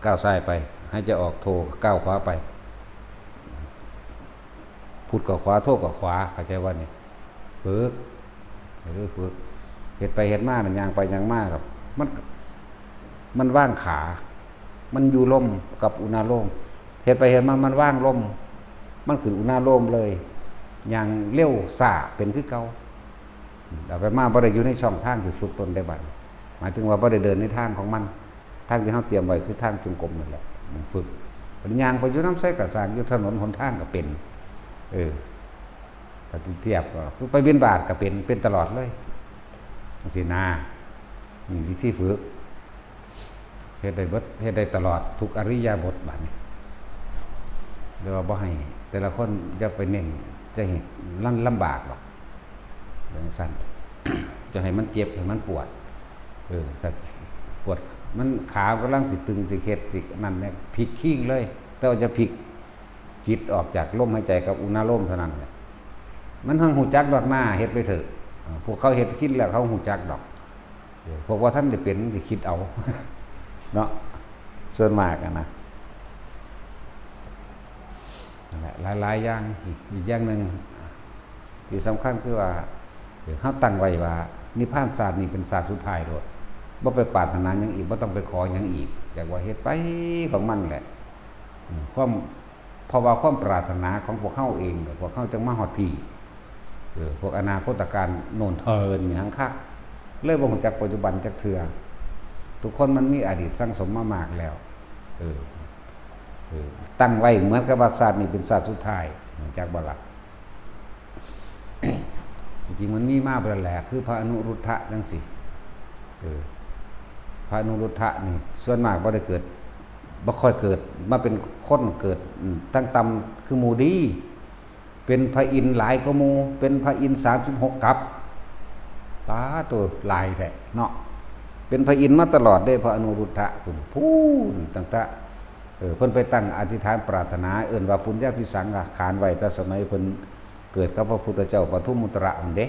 ก้าวซ้ายไป หายใจออกโธ ก้าวขวาไป พุทก็ขวา โธก็ขวา เข้าใจว่านี่ ฝึก ให้รู้ฝึก เฮ็ดไปเฮ็ดมา มันย่างไปย่างมาครับ มัน มันวางขา มันอยู่ลมกับอุณาโลม เฮ็ดไปเฮ็ดมา มันวางลม มันขึ้นอุณาโลมเลย ย่างเร็วช้าเป็นคือเก่า เอาไปมาบ่ได้อยู่ในช่องทางที่ฝึกตนได้บัด หมายถึงว่าบ่ได้เดินในทางของมัน ทางที่เฮาเตรียมไว้คือทางจงกรมนั่นแหละ มันฝึก มันย่างไปอยู่นำไสก็ซ่าง อยู่ถนนหนทางก็เป็น เออ ถ้าสิเทียบก็คือไปบิณฑบาตก็เป็น เป็นตลอดเลย จั่งซี้นะ นี่วิธีฝึก เฮ็ดได้เบิด เฮ็ดได้ตลอดทุกอิริยาบถบัดนี้ แต่ว่าบ่ให้แต่ละคนอย่าไปเน้น จะให้ลำ ลำบากดอก จั่งซั่น จะให้มันเจ็บ ให้มันปวด เออ ถ้าปวด มันขากำลังสิตึง สิเฮ็ด สินั่นเนี่ย พลิกคิงเลย แต่ว่าจะพลิกจิตออกจากลมหายใจกับอุณาโลมเท่านั้นแหละ มันทั้งฮู้จักดอกหน้า เฮ็ดไปเถอะ เออ พวกเขาเฮ็ดชินแล้วเขาฮู้จักดอก เออ พวกว่าท่านได้เป็นมันสิคิดเอา เนาะ ส่วนมากอะนะ นั่นแหละ หลายๆ อย่าง อีก อีกอย่างหนึ่งที่สำคัญคือว่า เออ เฮาตั้งไว้ว่า นิพพานชาตินี้เป็นชาติสุดท้ายโลด บ่ไปปรารถนาหยังอีก บ่ต้องไปขอหยังอีก อยากว่าเฮ็ดไปของมันแหละ อืม ความ เพราะว่าความปรารถนาของพวกเฮาเอง พวกเฮาจั่งมาฮอดพี้ เออ พวกอนาคตการโน่นเทินหยังคัก เลยบ่ฮู้จักปัจจุบันจักเทื่อ ทุกคนมันมีอดีตสั่งสมมามากแล้ว เออ เออ ตั้งไว้เหมือนกับว่าชาตินี้เป็นชาติสุดท้าย ฮู้จักบ่ล่ะ จริงๆมันมีมาแล้วแหละ คือพระอนุรุทธะจั่งซี้ เออ พระอนุรุทธะนี่ส่วนมากบ่ได้เกิด บ่ค่อยเกิดมาเป็นคน เกิด อืม ตั้งต่ำคือหมู่ดี เป็นพระอินทร์หลายกว่าหมู่ เป็นพระอินทร์สามสิบหกกับ ป๊าดโต หลายแท้เนาะ เป็นพระอินทร์มาตลอดเด้ พระอนุรุทธะพุ้น พุ้น ตั้งแต่ เออ เพิ่นไปตั้งอธิษฐานปรารถนา เอิ้นว่าปุญญาภิสังขารไว้ แต่สมัยเพิ่นเกิดกับพระพุทธเจ้าปทุมมุตระนั่นเด้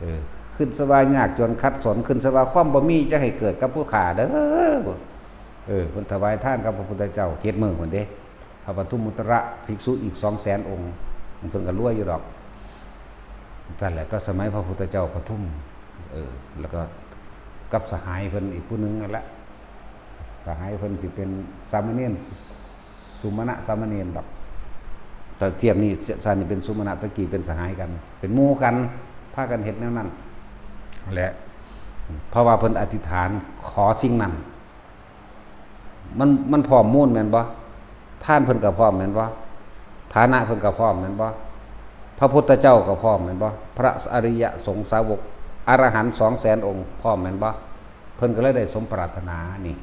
เออ ขึ้นสวายากจนขัดสน ขึ้นสวาความบ่มีจะให้เกิดกับผู้ข้าเด้อ เออ เพิ่นถวายทานกับพระพุทธเจ้าเจ็ดมื้อพุ้นเด้ พระปทุมมุตระภิกษุอีกสองแสนองค์ เพิ่นก็รวยอยู่ดอก นั่นแหละ ก็สมัยพระพุทธเจ้าปทุม เออ แล้วก็กับสหายเพิ่นอีกผู้หนึ่งนั่นแหละ สหายเพิ่นสิเป็นสามเณร สุมาณะสามเณรดอก แต่เทียบนี่ ชาตินี้เป็นสุมาณะ ตะกี้เป็นสหายกัน เป็นหมู่กัน พากันเฮ็ดแนวนั้น และ เพราะว่าเพิ่นอธิษฐานขอสิ่งนั้น มัน มันพร้อมมูลแม่นบ่ ทานเพิ่นก็พร้อมแม่นบ่ ฐานะเพิ่นก็พร้อมแม่นบ่ พระพุทธเจ้าก็พร้อมแม่นบ่ พระอริยสงฆ์สาวกอรหันต์สองแสนองค์พร้อมแม่นบ่ เพิ่นก็เลยได้สมปรารถนานี่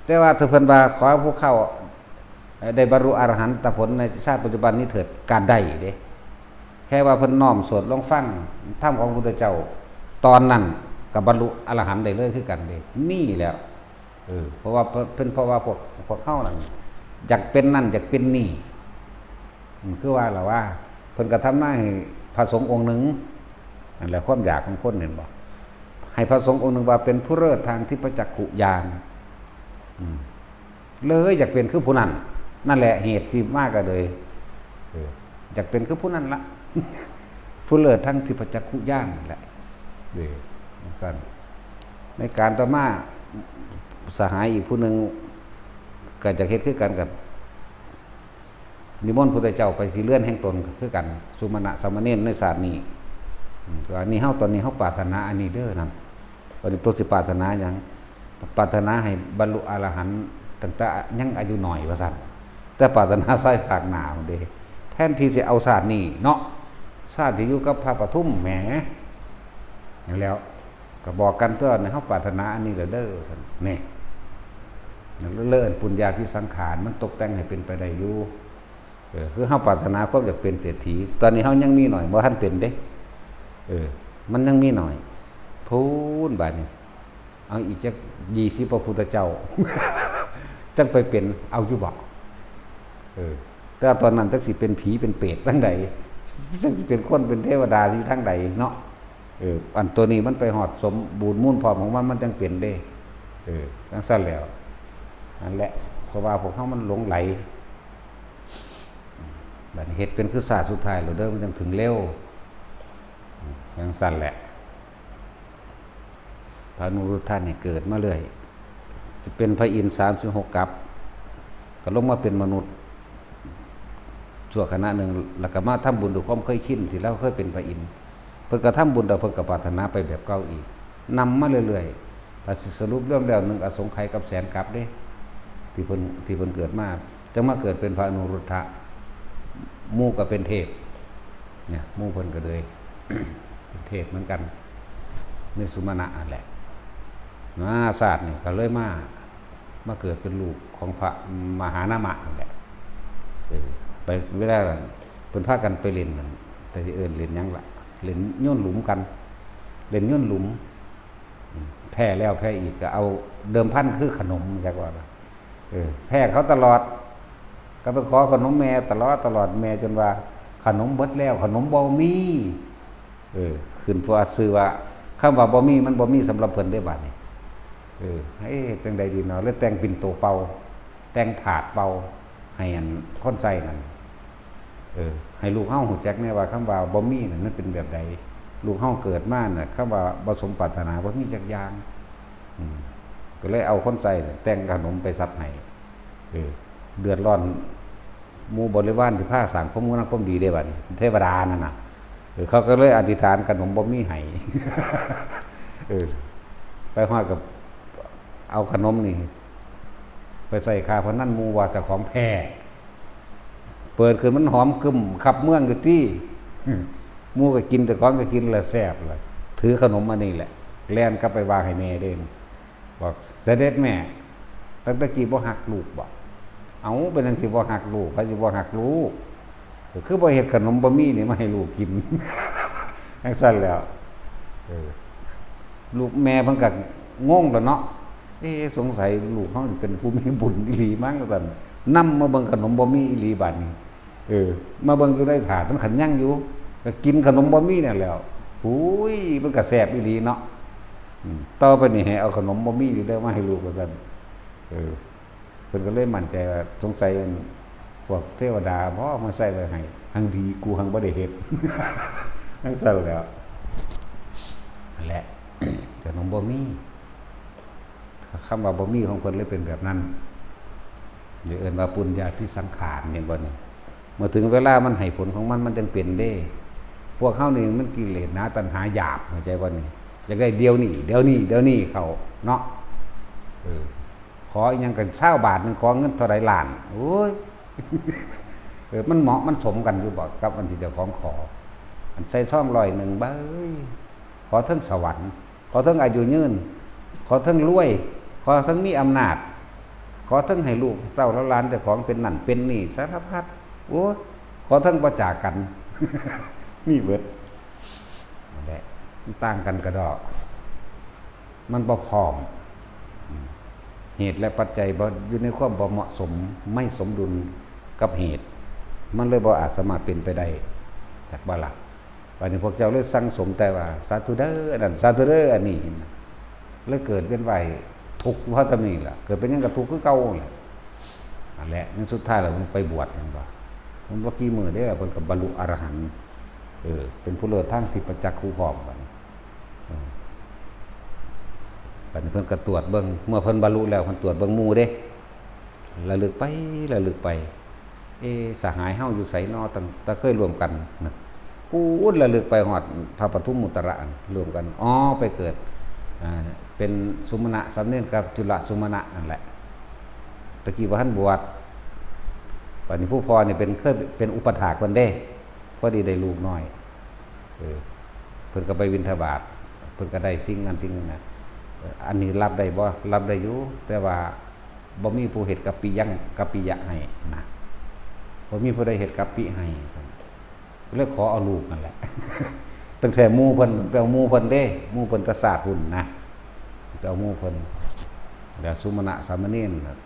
แต่ว่าถ้าเพิ่นว่าขอผู้ข้า ได้บรรลุอรหันตผลในชาติปัจจุบันนี้เถิด ก็ได้เด้ แค่ว่าเพิ่นน้อมสวดลองฟังธรรมของพระพุทธเจ้า ตอนนั้นก็บรรลุอรหันต์ได้เลยคือกันเด้ นี่แหละ เออ เพราะว่าเพิ่น เพราะว่าพวก พวกเฮานั่นอยากเป็นนั่นอยากเป็นนี่ อืม คือว่าล่ะว่า เพิ่นก็ทำนายให้พระสงฆ์องค์หนึ่ง นั่นแหละความอยากของคน เห็นบ่ ให้พระสงฆ์องค์หนึ่งว่าเป็นผู้เลิศทางทิพยจักขุญาณ อืม เลยอยากเป็นคือผู้นั้น นั่นแหละเหตุที่มาก็เลย เออ อยากเป็นคือผู้นั้นละ ผู้เลิศทางทิพยจักขุญาณนั่นแหละ เออ จั่งซั้น ในการต่อมา สหายอีกผู้หนึ่งก็จะเฮ็ดคือกันกับ นิมนต์พุทธเจ้าไปที่เรือนแห่งตนคือกัน สุมาณะสามเณรในชาตินี้ อืม ว่านี่เฮา ตอนนี้เฮาปรารถนาอันนี้เด้อนั่น บัดนี้โตสิปรารถนาหยัง ปรารถนาให้บรรลุอรหันต์ตั้งแต่ยังอายุน้อยว่าซั่น แต่ปรารถนาใส่ภาคหน้าพุ้นเด้ แทนที่สิเอาชาตินี้เนาะ ชาติที่อยู่กับพระปทุมแหม นั่นแหล้ว ก็บอกกันตัว เฮาปรารถนาอันนี้แหละเด้อ ซั่น นี่ นั่นเลิศปุญญาภิสังขาร มันตกแต่งให้เป็นไปได้อยู่ เออ คือเฮาปรารถนาความอยากเป็นเศรษฐี ตอนนี้เฮายังมีหน่อย บ่ทันเป็นเด้ เออ มันยังมีหน่อย พู้นบาดนี้ เอาอีกจักยี่สิบพระพุทธเจ้า จั่งไปเป็น เอาอยู่บ่ เออ แต่ตอนนั้นจักสิเป็นผีเป็นเปรตทางใด จักสิเป็นคนเป็นเทวดาอยู่ทางใดเนาะ เออ อันตัวนี้มันไปฮอดสมบูรณ์มูลพร้อมของมัน มันจั่งเป็นเด้ เออ จั่งซั้นแหล้ว นั่นแหละ เพราะว่าพวกเฮามันหลงไหล บัดนี้เฮ็ดเป็นคือชาติสุดท้ายแล้วเด้อ มันจั่งถึงเร็ว จั่งซั้นแหละ พระอนุรุทธะนี่เกิดมาเรื่อย จะเป็นพระอินทร์สามสิบหกกับ ก็ลงมาเป็นมนุษย์ ชั่วขณะหนึ่ง แล้วก็มาทำบุญด้วยความเคยชินที่ลาวเคยเป็นพระอินทร์ เพิ่นก็ทำบุญแล้วเพิ่นก็ปรารถนาไปแบบเก่าอีก นำมาเรื่อยๆ ถ้าสิสรุปรวมแล้ว หนึ่งอสงไขยกับแสนกับเด้ ที่เพิ่น ที่เพิ่นเกิดมา จั่งมาเกิดเป็นพระอนุรุทธะ หมู่ก็เป็นเทพ เนี่ย หมู่เพิ่นก็เลย เป็นเทพเหมือนกัน ในสุมาณะนั่นแหละ มาชาตินี่ก็เลยมา มาเกิดเป็นลูกของพระมหานามะนั่นแหละ เออ ไปเวลานั้นเพิ่นพากันไปเล่นนั่น แต่สิเอิ้นเล่นหยังล่ะ เล่นโยนหลุมกัน เล่นโยนหลุม อืม แพ้แล้วแพ้อีกก็เอาเดิมพันคือขนม จักว่าล่ะ เออ แพ้เขาตลอด ก็ไปขอขนมแม่ตลอด ตลอด แม่จนว่าขนมเบิดแล้ว ขนมบ่มี เออ ขึ้นเพราะว่าชื่อว่า คำว่าบ่มี มันบ่มีสำหรับเพิ่นเด้บัดนี้ เออ เอ๊ะ จั่งใดดีเนาะ เลยแต่งปิ่นโตเป่า แต่งถาดเป่า ให้อันคนใส่นั่น เออ ให้ลูกเฮาฮู้จักแน่ว่าคำว่าบ่มีนั่นมันเป็นแบบใด ลูกเฮาเกิดมาน่ะ คำว่าบ่สมปรารถนาบ่มีจักอย่าง อืม ก็เลยเอาคนใส่น่ะแต่งขนมไปสัตว์ให้ เออ เดือดร้อน หมู่บริวารสิพาสร้างความงามความดีเด้บัดนี้ เทวดานั่นน่ะ เออ เขาก็เลยอธิษฐานขนมบ่มีให้ เออ ไปฮอดก็เอาขนมนี่ ไปใส่ค่าพนัน หมู่ว่าเจ้าของแพ้ เปิดขึ้นมันหอมกึ่มขับเมืองอยู่ติ หมู่ก็กิน เจ้าของก็กินแล้วแซ่บล่ะ ถือขนมอันนี้แหละ แล่นกลับไปวางให้แม่เด้ บอก เสด็จแม่ ตั้งแต่กี้บ่ฮักลูกบ่ เอ้า เป็นจั่งสิบ่ฮักลูก ไผสิบ่ฮักลูก ก็คือบ่เฮ็ดขนมบ่มีนี่มาให้ลูกกิน จั่งซั่นแหล้ว เออ ลูกแม่เพิ่นก็งงแล้วเนาะ เอ๊ะ สงสัยลูกเฮาสิเป็นผู้มีบุญอีหลีมั้ง ว่าซั่น นำมาเบิ่งขนมบ่มีอีหลีบัดนี้ เออ มาเบิ่งอยู่ในถาดมันคันยังอยู่ ก็กินขนมบ่มีนั่นแหล้ว โอ้ย มันก็แซ่บอีหลีเนาะ อืม ต่อไปนี่ให้เอาขนมบ่มีนี่เด้อมาให้ลูก ว่าซั่น เออ เพิ่นก็เลยมั่นใจว่า สงสัยอันพวกเทวดาบ่มาใส่ไว้ให้ หังดีกูหังบ่ได้เฮ็ด จั่งซั่นแหล้ว นั่นแหละ ขนมบ่มี คำว่าบ่มีของเพิ่นเลยเป็นแบบนั้น เดี๋ยวเอิ้นว่าปุญญาภิสังขาร เห็นบ่นี่ เมื่อถึงเวลามันให้ผลของมัน มันจั่งเป็นเด้ พวกเฮานี่มันกิเลสหนา ตัณหาหยาบ เข้าใจบ่นี่ อยากได้เดี๋ยวนี้ เดี๋ยวนี้ เดี๋ยวนี้เข้าเนาะ เออ ขออิหยังก็ซาวบาทหนึ่ง ขอเงินเท่าใดล้าน โอ้ย เออ มันเหมาะมันสมกันอยู่บ่ กับอันที่เจ้าของขอ อันใส่ซองร้อยหนึ่ง เบ้ย ขอเทิงสวรรค์ ขอเทิงอายุยืน ขอเทิงรวย ขอเทิงมีอำนาจ ขอเทิงให้ลูกเต้าหลานเจ้าของเป็นนั่นเป็นนี่สารพัด โอ้ย ขอเทิงบ่จากกัน มีเบิด นั่นแหละ มันต่างกันกะดอก มันบ่พร้อม อืม เหตุและปัจจัยบ่อยู่ในความบ่เหมาะสม ไม่สมดุลกับเหตุ มันเลยบ่อาจสามารถเป็นไปได้ จักบ่ล่ะ บัดนี้พวกเจ้าเลยสั่งสมแต่ว่า สาธุเด้ออันนั้น สาธุเด้ออันนี้ เลยเกิดเวียนว่ายทุกข์เพราะส่ำนี้ล่ะ เกิดเป็นหยังก็ทุกข์คือเก่าแหละ นั่นแหละ ในสุดท้ายแล้วมันไปบวช เห็นบ่ มันบ่กี่มื้อเด้ล่ะ เพิ่นก็บรรลุอรหันต์ เออ เป็นผู้เลิศทางทิพยจักขุพร้อมบัดนี้ อืม บัดนี้เพิ่นก็ตรวจเบิ่ง เมื่อเพิ่นบรรลุแล้ว เพิ่นตรวจเบิ่งหมู่เด้ ระลึกไป ระลึกไป เอ๊ะ สหายเฮาอยู่ไสน้อ ตั้งแต่เคยร่วมกันนะ ปู๊ด ระลึกไปฮอดพระปทุมมุตระ ร่วมกัน อ๋อ ไปเกิด อ่า เป็นสุมาณะสามเณรกับจุลสุมาณะนั่นแหละ ตะกี้บ่ทันบวช บัดนี้ผู้พ่อนี่เป็น เคยเป็นอุปัฏฐากเพิ่นเด้ พอดีได้ลูกน้อย เออ เพิ่นก็ไปบิณฑบาต เพิ่นก็ได้สิ่งนั้นสิ่งนี้นะ เอ่อ อันนี้รับได้บ่ รับได้อยู่ แต่ว่าบ่มีผู้เฮ็ดกัปปิยัง กัปปิยะให้นะ บ่มีผู้ใดเฮ็ดกัปปิให้ เลยขอเอาลูกนั่นแหละ ตั้งแต่หมู่เพิ่น ไปเอาหมู่เพิ่นเด้ หมู่เพิ่นแต่ชาติพุ้นนะ ไปเอาหมู่เพิ่น แล้วสุมาณะสามเณรน่ะ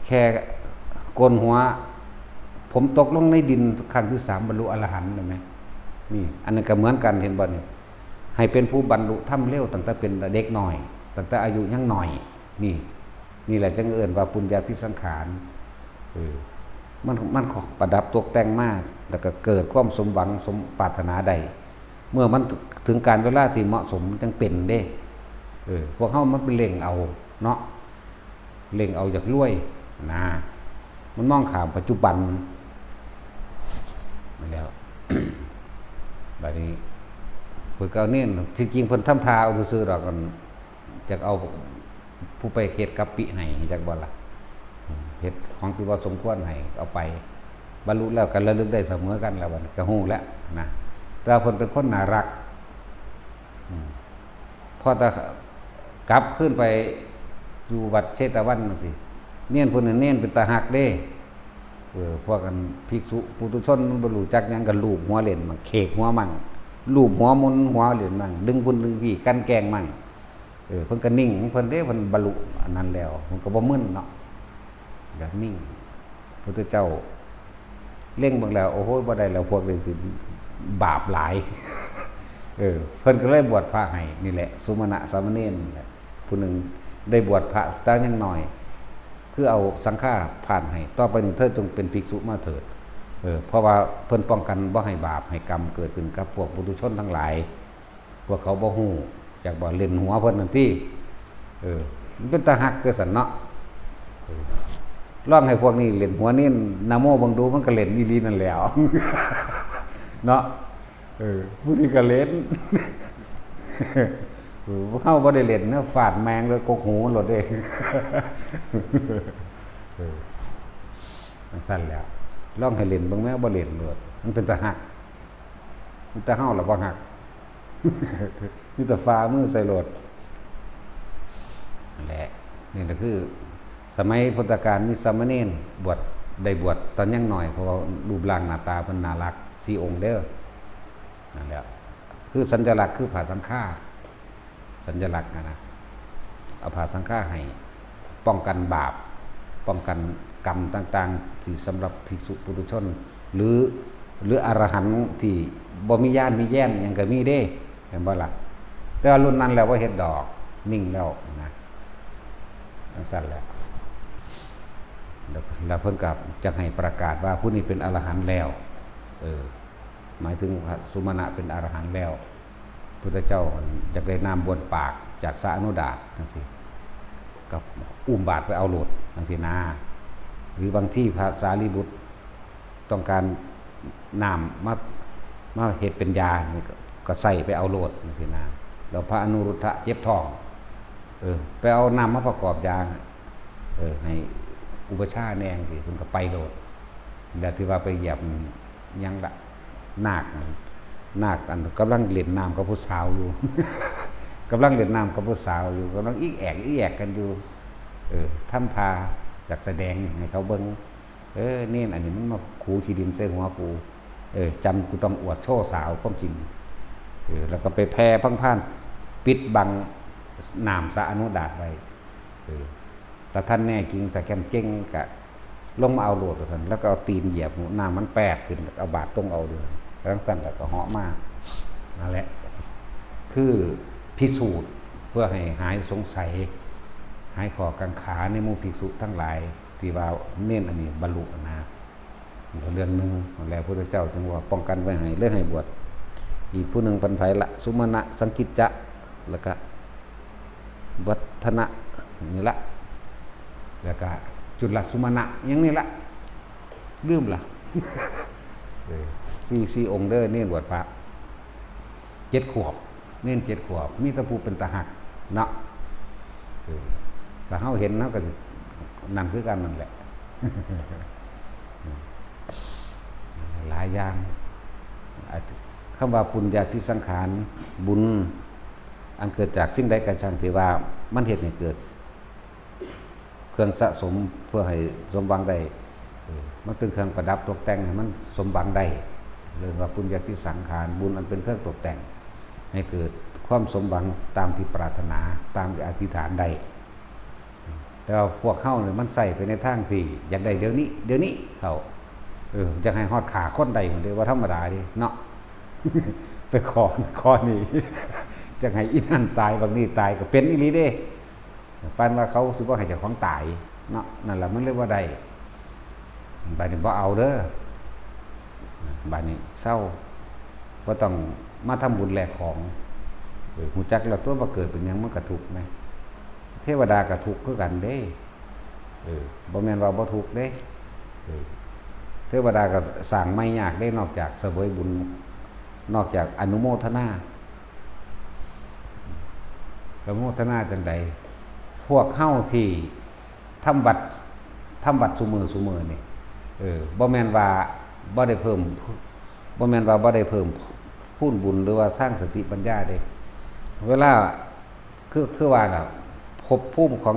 แค่โกนหัว ผมตกลงในดินครั้งที่สาม บรรลุอรหันต์ เห็นไหม นี่ อันนั้นก็เหมือนกัน เห็นบ่นี่ ให้เป็นผู้บรรลุธรรมเร็ว ตั้งแต่เป็นเด็กน้อย ตั้งแต่อายุยังน้อย นี่ นี่แหละจั่งเอิ้นว่าปุญญาภิสังขาร เออ มัน มันประดับตกแต่งมา แล้วก็เกิดความสมหวังสมปรารถนาได้ เมื่อมันถึงกาลเวลาที่เหมาะสมมันจั่งเป็นเด้ เออ พวกเฮามันไปเร่งเอาเนาะ เร่งเอาอยากรวยนะ มันมองข้ามปัจจุบัน แล้ว บัดนี้ เพิ่นก็เอาเน้น ที่จริงเพิ่นทำท่าเอาซื่อๆดอก อัน อยากเอาผู้ไปเฮ็ดกัปปิให้ จักบ่ล่ะ เฮ็ดของที่บ่สมควรให้เอาไป บรรลุแล้วก็ระลึกได้เสมอกันแล้ว บัดนี้ก็ฮู้แล้วนะ แต่ว่าเพิ่นเป็นคนน่ารัก อืม พอแต่กลับคืนไปอยู่วัดเชตวันจั่งซี้ เณรผู้นั้นเณรเป็นตาฮักเด้ เออ พวกอันภิกษุปุถุชนมันบ่รู้จักหยังก็ลูบหัวเล่นมั่ง เขกหัวมั่ง ลูบหัวมนหัวเล่นมั่ง ดึงพุ้นดึงพี้ กลั่นแกล้งมั่ง เออ เพิ่นก็นิ่งของเพิ่นเด้ เพิ่นบรรลุอันนั้นแล้ว เพิ่นก็บ่มึนเนาะ ก็นิ่ง พุทธเจ้าเล็งเบิ่งแล้ว โอ้โห บ่ได้แล้ว พวกนี้สิบาปหลาย เออ เพิ่นก็เลยบวชพระให้ นี่แหละ สุมาณะสามเณรนี่แหละ ผู้หนึ่งได้บวชพระตั้งยังน้อย คือเอาสังฆาทานให้ ต่อไปนี้เธอจงเป็นภิกษุมาเถิด เออ เพราะว่าเพิ่นป้องกันบ่ให้บาปให้กรรมเกิดขึ้นกับพวกปุถุชนทั้งหลาย พวกเขาบ่ฮู้จักบ่ เล่นหัวเพิ่นนั่นติ เออ มันเป็นตาฮักจั่งซั่นเนาะ เออ ลองให้พวกนี้เล่นหัวเน้นนะโมเบิ่งดู มันก็เล่นอีหลีนั่นแหล้ว เนาะ เออ ผู้นี้ก็เล่น เออ เฮาบ่ได้เล่นนะ ฟาดแมงเลย กกหูมันโลดเด้ เออ จั่งซั่นแหล้ว ลองให้เล่นเบิ่งแหม บ่เล่นโลด มันเป็นตาฮัก มีแต่เฮาล่ะบ่ฮัก มีแต่ฝ่ามือใส่โลด นั่นแหละ นี่ก็คือ สมัยพุทธกาลมีสามเณรบวช ได้บวชตอนยังน้อย เพราะว่ารูปร่างหน้าตาเพิ่นน่ารัก สี่องค์เด้อ นั่นแหละ คือสัญลักษณ์คือผ้าสังฆา สัญลักษณ์นะนะ เอาผ้าสังฆาให้ ป้องกันบาป ป้องกันกรรมต่างๆ ที่สำหรับภิกษุปุถุชน หรือ หรืออรหันต์ที่บ่มีญาณมีแย้นหยังก็มีเด้ เห็นบ่ล่ะ แต่ว่ารุ่นนั้นแล้วบ่เฮ็ดดอก นิ่งแล้วนะ จั่งซั่นแหละ แล้ว แล้วเพิ่นก็จักให้ประกาศว่าผู้นี้เป็นอรหันต์แล้ว เออ หมายถึงพระสุมาณะเป็นอรหันต์แล้ว พุทธเจ้าอยากได้น้ำบ้วนปากจากสระอโนดาตจั่งซี้ ก็อุ้มบาตรไปเอาโลดจั่งซี้นะ หรือบางทีพระสารีบุตรต้องการน้ำมา มาเฮ็ดเป็นยาจั่งซี้ ก็ ก็ใส่ไปเอาโลดจั่งซี้นะ แล้วพระอนุรุทธะเจ็บท้อง เออ ไปเอาน้ำมาประกอบยา เออ ให้อุปัชฌาย์แหน่จั่งซี้ เพิ่นก็ไปโลด แล้วที่ว่าไปเหยียบหยังละ นาค นาคอันกำลังเล่นน้ำกับผู้สาวอยู่ กำลังเล่นน้ำกับผู้สาวอยู่ กำลังอิกแอกอิกแอกกันอยู่ เออ ทำท่าจักแสดงให้เขาเบิ่ง เออ เณรอันนี้มันมาขูขี้ดินใส่หัวกู เออ จำกูต้องอวดโชว์สาวความจริง เออ แล้วก็ไปแผ่พังพ่าน ปิดบังน้ำสระอโนดาตไว้ เออ ถ้าท่านแน่จริง ถ้าแค้นเก่งก็ลงมาเอาโลดว่าซั่น แล้วก็เอาตีนเหยียบ น้ำมันแปดขึ้น เอาบาตรตรงเอาเด้อ จั่งซั่นแล้วก็เหาะมา นั่นแหละ คือพิสูจน์เพื่อให้หายสงสัย หายข้อกังขาในหมู่ภิกษุทั้งหลาย ที่ว่าเณรอันนี้บรรลุนะ เรื่องหนึ่ง แล้วพระพุทธเจ้าจึงว่าป้องกันไว้ให้ เลยให้บวช อีกผู้หนึ่งเป็นไผละ สุมาณะ สังกิจจะ แล้วก็ วัฒนะ นี่ละ แล้วก็จุลสุมาณะ หยังนี่ละ ลืมละ เออ สี่ สี่องค์เด้อ เณรบวชพระ เจ็ดขวบ เณรเจ็ดขวบ มีแต่ผู้เป็นตาฮักเนาะ เออ ถ้าเฮาเห็นเฮาก็สินั่นคือกันนั่นแหละ หลายอย่าง อาจจะ คำว่าปุญญาภิสังขาร บุญ อันเกิดจากสิ่งใดก็ช่างที่ว่ามันเฮ็ดให้เกิด เครื่องสะสมเพื่อให้สมหวังได้ เออ มันเป็นเครื่องประดับตกแต่งให้มันสมหวังได้ เรียกว่าปุญญาภิสังขาร บุญอันเป็นเครื่องตกแต่ง ให้เกิดความสมหวังตามที่ปรารถนา ตามที่อธิษฐานได้ แต่ว่าพวกเฮาเนี่ยมันใส่ไปในทางที่อยากได้เดี๋ยวนี้ เดี๋ยวนี้เขา เออ อยากให้ฮอดฆ่าคนได้ มันเรียกว่าธรรมดาเด้เนาะ ไปขอ ขอนี่ อยากให้อีนั่นตาย บักนี่ตาย ก็เป็นอีหลีเด้ ปานว่าเขาสิบ่ให้เจ้าของตายเนาะ นั่นล่ะมันเลยบ่ได้ บัดนี้บ่เอาเด้อ บัดนี้เซา บ่ต้องมาทำบุญแลกของ เออ ฮู้จักแล้วตัวว่าเกิดเป็นหยังมันก็ทุกข์แหม เทวดาก็ทุกข์คือกันเด้ เออ บ่แม่นว่าบ่ทุกข์เด้ เออ เทวดาก็สร้างใหม่ยากเด้ นอกจากเสวยบุญ นอกจากอนุโมทนา อนุโมทนาจั่งใด พวกเฮาที่ทำวัด ทำวัดซุมื้อซุมื้อนี่ เออ บ่แม่นว่าบ่ได้เพิ่ม บ่แม่นว่าบ่ได้เพิ่มพูนบุญหรือว่าทางสติปัญญาเด้ เวลา คือ คือว่าน่ะ ภพภูมิของ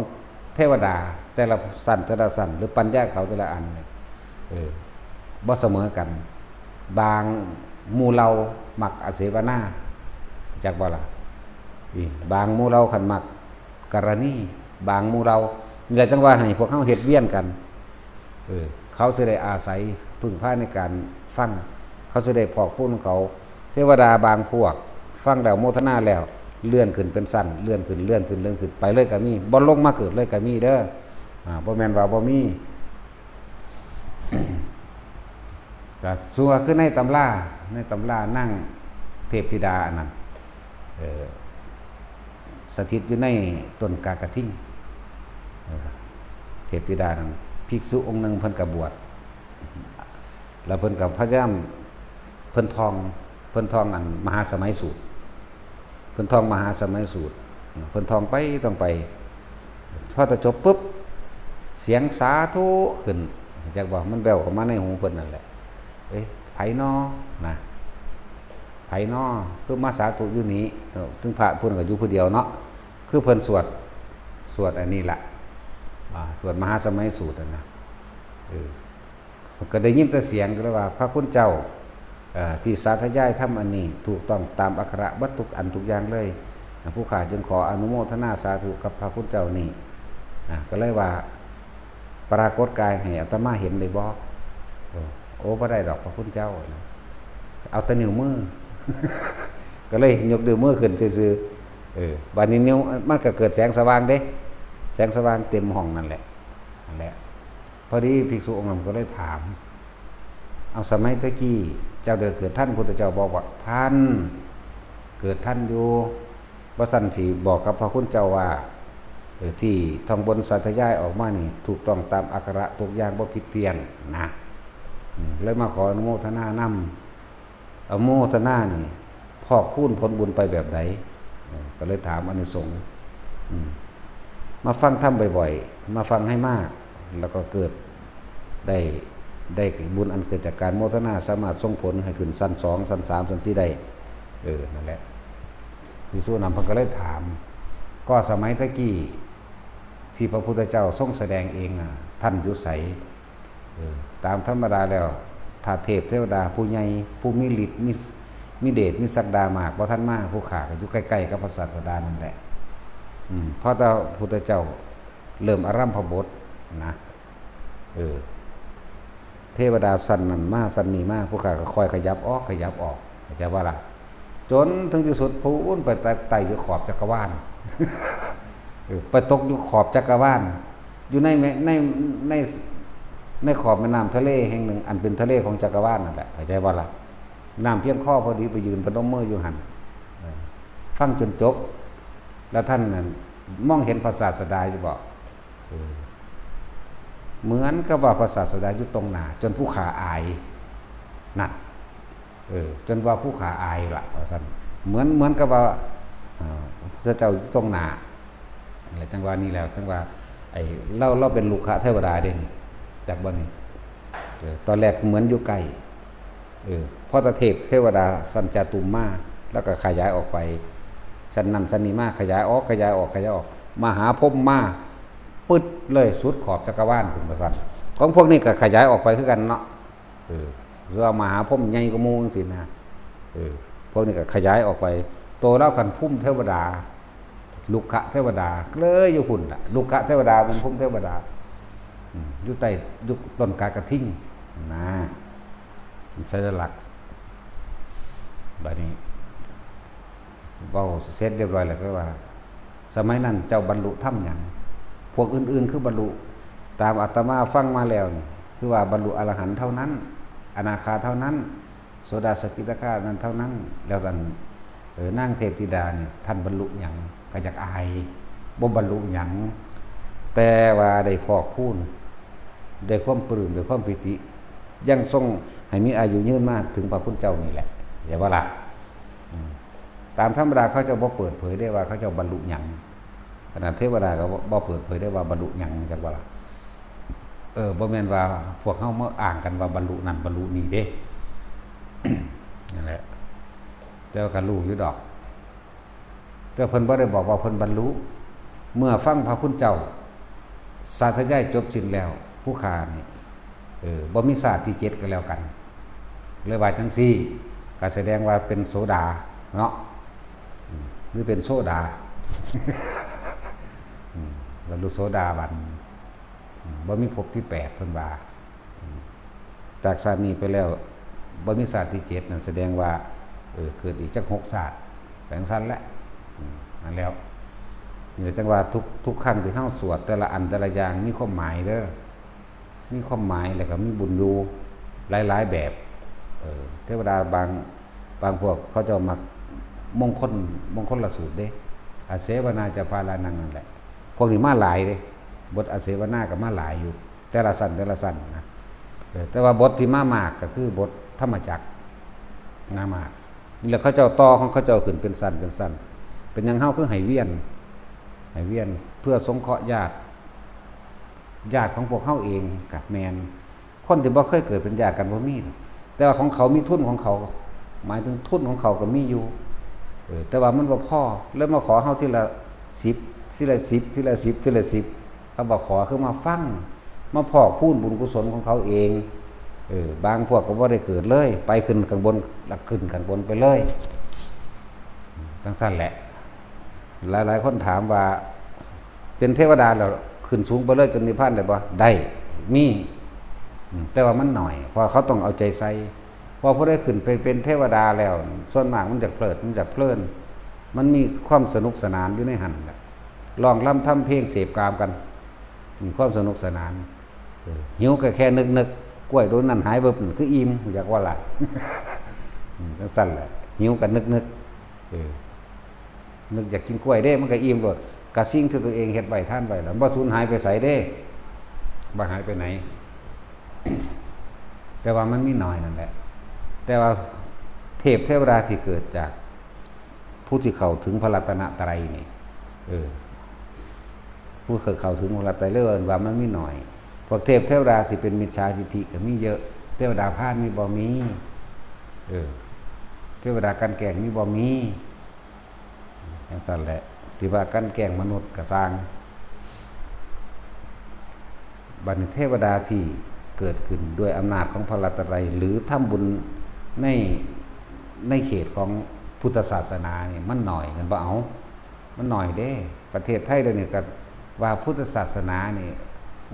เทวดาแต่ละชั้น แต่ละชั้น หรือปัญญาเขาแต่ละอันเนี่ย เออ บ่เสมอกัน บางหมู่เหล่ามักอาเสวนา จักบ่ล่ะ อี บางหมู่เหล่าคันมักกรณี บางหมู่เหล่า นี่แหละจั่งว่าให้พวกเฮาเฮ็ดเวียนกัน เออ เขาสิได้อาศัยพึ่งพาในการฟัง เขาสิได้พอกพูนของเขา เทวดาบางพวก ฟังแล้วโมทนาแล้ว เลื่อนขึ้นเป็นชั้น เลื่อนขึ้น เลื่อนขึ้น เลื่อนขึ้น ไปเลยก็มี บ่ลงมาเกิดเลยก็มีเด้อ อ่า บ่แม่นว่าบ่มี ก็ซั่วคือในตำรา ในตำรานางเทพธิดาอันนั้น เอ่อ สถิตอยู่ในต้นกากะทิง เอ่อ เทพธิดานั้น ภิกษุองค์หนึ่งเพิ่นก็บวช แล้วเพิ่นก็พยายาม เพิ่นท่อง เพิ่นท่องอันมหาสมัยสูตร เพิ่นท่องมหาสมัยสูตร เพิ่นท่องไปท่องไป พอแต่จบปุ๊บ เสียงสาธุขึ้น จักว่ามันแว่วเข้ามาในหูเพิ่นนั่นแหละ เอ้ย ไผน้อนะ ไผน้อ คือมาสาธุอยู่นี่ ถึงพระเพิ่นก็อยู่ผู้เดียวเนาะ คือเพิ่นสวด สวดอันนี้ละ อ่า สวดมหาสมัยสูตรนั่นนะ เออ ก็ได้ยินแต่เสียงก็เลยว่า พระคุณเจ้า เอ่อ ที่สาธยายธรรมอันนี้ ถูกต้องตามอักขระเบิดทุกอันทุกอย่างเลย ผู้ข้าจึงขออนุโมทนาสาธุกับพระคุณเจ้านี่ อ่า ก็เลยว่า ปรากฏกายให้อาตมาเห็นได้บ่ เออ โอ้ บ่ได้ดอกพระคุณเจ้านะ เอาแต่นิ้วมือ ก็เลยยกนิ้วมือขึ้นซื่อๆ เออ บัดนี้นิ้ว มันก็เกิดแสงสว่างเด้ แสงสว่างเต็มห้องนั่นแหละ นั่นแหละ พอดีภิกษุองค์นั้นก็เลยถาม เอา สมัยตะกี้เจ้าได้เกิดทันพุทธเจ้าบอกว่า ทัน เกิดทันอยู่ ว่าซั่นสิบอกกับพระคุณเจ้าว่า เออ ที่ท่องบนสาธยายออกมานี่ ถูกต้องตามอักขระทุกอย่างบ่ผิดเพี้ยนนะ อืม เลยมาขออนุโมทนานำ อนุโมทนานี่ พอกพูนผลบุญไปแบบใด เออ ก็เลยถามอานิสงส์ อืม มาฟังธรรมบ่อยๆ มาฟังให้มาก แล้วก็เกิดได้ ได้บุญอันเกิดจากการโมทนา สามารถส่งผลให้ขึ้นชั้นสอง ชั้นสาม ชั้นสี่ได้ เออ นั่นแหละ ภิกษุนำเพิ่นก็เลยถาม ก็สมัยตะกี้ที่พระพุทธเจ้าทรงแสดงเองน่ะ ท่านอยู่ไส เออ ตามธรรมดาแล้ว ถ้าเทพเทวดาผู้ใหญ่ ผู้มีฤทธิ์ มี มีเดช มีศักดามาก บ่ทันมา ผู้ข้าก็อยู่ใกล้ๆ กับพระศาสดานั่นแหละ อืม พอแต่พุทธเจ้าเริ่มอารัมภบทนะ เออ เทวดาชั้นนั้นมา ชั้นนี้มา ผู้ข้าก็ค่อยขยับออก ขยับออก เข้าใจบ่ล่ะ จนถึงที่สุด พู้นไปไต่ ไต่อยู่ขอบจักรวาล เออ ไปตกอยู่ขอบจักรวาล อยู่ในแม่ ใน ใน ในขอบแม่น้ำทะเลแห่งหนึ่ง อันเป็นทะเลของจักรวาลนั่นแหละ เข้าใจบ่ล่ะ น้ำเพียงคอพอดี ไปยืนพนมมืออยู่หั่น เออ ฟังจนจบ แล้วท่านนั่นมองเห็นพระศาสดาอยู่บ่ เออ เหมือนกับว่าพระศาสดาอยู่ตรงหน้า จนผู้ข้าอาย นั่น เออ จนว่าผู้ข้าอายละ ว่าซั่น เหมือน เหมือนกับว่า เอ่อ พระเจ้าอยู่ตรงหน้า อะไรจังหวะนี้แล้ว จังว่า ไอ้ เรา เราเป็นรุกขเทวดาเด้นี่ จักบ่นี่ เออ ตอนแรกเหมือนอยู่ใกล้ เออ พอตเทพเทวดาชั้นจาตุมมา แล้วก็ขยายออกไป ชั้นนั้นชั้นนี้มา ขยายออก ขยายออก ขยายออก มหาพรหมมา ปึ๊ดเลย สุดขอบจักรวาลพุ้นว่าซั่น ของพวกนี้ก็ขยายออกไปคือกันเนาะ เออ หรือว่ามหาพรหมใหญ่กว่าหมู่จังซี้นะ เออ พวกนี้ก็ขยายออกไป โตแล้วกันภูมิเทวดา รุกขเทวดา เลยอยู่พุ้นล่ะ รุกขเทวดาเป็นภูมิเทวดา อืม อยู่ใต้ อยู่ต้นกากระทิงนะ สัญลักษณ์ บัดนี้ เว้าเสร็จเรียบร้อยแล้วก็ว่า สมัยนั้นเจ้าบรรลุธรรมหยัง พวกอื่นๆ คือบรรลุ ตามอาตมาฟังมาแล้วนี่ คือว่าบรรลุอรหันต์เท่านั้น อนาคาเท่านั้น โสดาสกิทาคานั้นเท่านั้น แล้วกัน เออ นางเทพธิดาเนี่ย ท่านบรรลุหยัง ก็อยากอาย บ่บรรลุหยัง แต่ว่าได้พอกพูน ได้ความปลื้ม ได้ความปีติ ยังทรงให้มีอายุยืนมาถึงพระคุณเจ้านี่แหละ เห็นบ่ล่ะ อืม ตามธรรมดาเขาเจ้าบ่เปิดเผยได้ว่าเขาเจ้าบรรลุหยัง ขนาดเทวดาก็บ่ บ่เปิดเผยได้ว่าบรรลุหยัง จักว่าล่ะ เออ บ่แม่นว่าพวกเฮามาอ้างกันว่าบรรลุนั่นบรรลุนี่เด้ นั่นแหละ แต่ว่าก็รู้อยู่ดอก แต่เพิ่นบ่ได้บอกว่าเพิ่นบรรลุ เมื่อฟังพระคุณเจ้าสาธยายจบสิ้นแล้ว ผู้ข้านี่ เออ บ่มีชาติที่เจ็ดก็แล้วกัน เลยว่าจังซี่ ก็แสดงว่าเป็นโสดาเนาะ อืม หรือเป็นโสดา อืม บรรลุโสดาบัน อืม บ่มีภพที่แปด เพิ่นว่า อืม จากชาตินี้ไปแล้ว บ่มีชาติที่เจ็ดนั่นแสดงว่า เออ เกิดอีกจักหกชาติ ไปจังซั่นแหละ อืม นั่นแล้ว นี่แหละจังว่าทุก ทุกครั้งที่เฮาสวดแต่ละอันแต่ละอย่างมีความหมายเด้อ มีความหมายแล้วก็มีบุญอยู่หลายๆ แบบ เออ เทวดาบาง บางพวกเขาเจ้ามักมงคล มงคลสูตรเด้ อาเสวนาจะพาลานังนั่นแหละ พวกนี้มาหลายเด้ บทอาเสวนาก็มาหลายอยู่ แต่ละชั้นแต่ละชั้นนะ เออ แต่ว่าบทที่มามากก็คือบทธรรมจักร มามาก นี่แหละเขาเจ้าต่อของเขาเจ้าขึ้นเป็นชั้นเป็นชั้น เป็นหยังเฮาคือให้เวียน ให้เวียนเพื่อสงเคราะห์ญาติ ญาติของพวกเฮาเองกับแม่น คนที่บ่เคยเกิดเป็นญาติกันบ่มีหรอก แต่ว่าของเขามีทุนของเขา หมายถึงทุนของเขาก็มีอยู่ เออ แต่ว่ามันบ่พอ เลยมาขอเฮาทีละสิบ ทีละสิบ ทีละสิบ ทีละสิบ เขาบอกขอคือมาฟัง มาพอกพูนบุญกุศลของเขาเอง เออ บางพวกก็บ่ได้เกิดเลย ไปขึ้นข้างบน หลักขึ้นข้างบนไปเลย จั่งซั้นแหละ หลายๆคนถามว่า เป็นเทวดาแล้วขึ้นสูงไปเลยจนนิพพานได้บ่ ได้ มี อืม แต่ว่ามันหน่อย เพราะเขาต้องเอาใจใส่ เพราะผู้ใดขึ้นไปเป็นเทวดาแล้ว ส่วนมากมันอยากเพลิด มันอยากเพลิน มันมีความสนุกสนานอยู่ในหั้นแหละ ร้องรำทำเพลงเสพกามกัน มีความสนุกสนาน เออ หิวก็แค่นึกๆ กล้วยโดนนั่นหายเบิบ คืออิ่ม อยากว่าล่ะ อืม จั่งซั้นแหละ หิวก็นึกๆ เออ นึกอยากกินกล้วยเด้ มันก็อิ่มโลด ก็สิ่งที่ตัวเองเฮ็ดไว้ทานไว้ล่ะ บ่สูญหายไปไสเด้ บ่หายไปไหน แต่ว่ามันมีน้อยนั่นแหละ แต่ว่าเทพเทวดาที่เกิดจากผู้ที่เข้าถึงพระรัตนตรัยนี่ เออ ผู้เคยเข้าถึงพระรัตนตรัยเรียกว่ามันมีน้อย พวกเทพเทวดาที่เป็นมิจฉาทิฏฐิก็มีเยอะ เทวดาพาลมีบ่ มี เออ เทวดากลั่นแกล้งมีบ่ มี จั่งซั้นแหละ ที่ว่ากลั่นแกล้งมนุษย์ก็ซ่าง บัดนี้เทวดาที่เกิดขึ้นด้วยอำนาจของพระรัตนตรัย หรือทำบุญใน ในเขตของพุทธศาสนานี่มันน้อย แม่นบ่ เอา มันน้อยเด้ ประเทศไทยเดี๋ยวนี้ก็ว่าพุทธศาสนานี่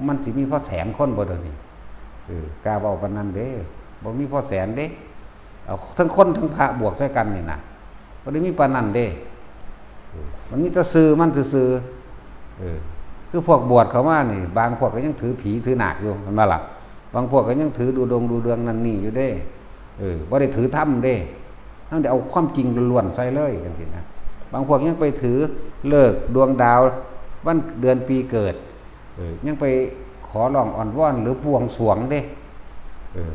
มันสิมีพอแสนคนบ่เดี๋ยวนี้ เออ กล้าเว้าปานนั้นเด้ บ่มีพอแสนเด้ เอาทั้งคนทั้งพระบวกใส่กันนี่นะ บ่ได้มีปานนั้นเด้ เออ มันมีแต่ชื่อมันซื่อๆ เออ คือพวกบวชเข้ามานี่ บางพวกก็ยังถือผีถือนาคอยู่ แม่นบ่ล่ะ บางพวกก็ยังถือดูดงดูเดืองนั่นนี่อยู่เด้ เออ บ่ได้ถือธรรมเด้ เฮาได้เอาความจริงล้วนๆใส่เลยจั่งซี้นะ บางพวกยังไปถือฤกษ์ดวงดาว วันเดือนปีเกิด เออ ยังไปขอร้องอ้อนวอนหรือบวงสรวงเด้ เออ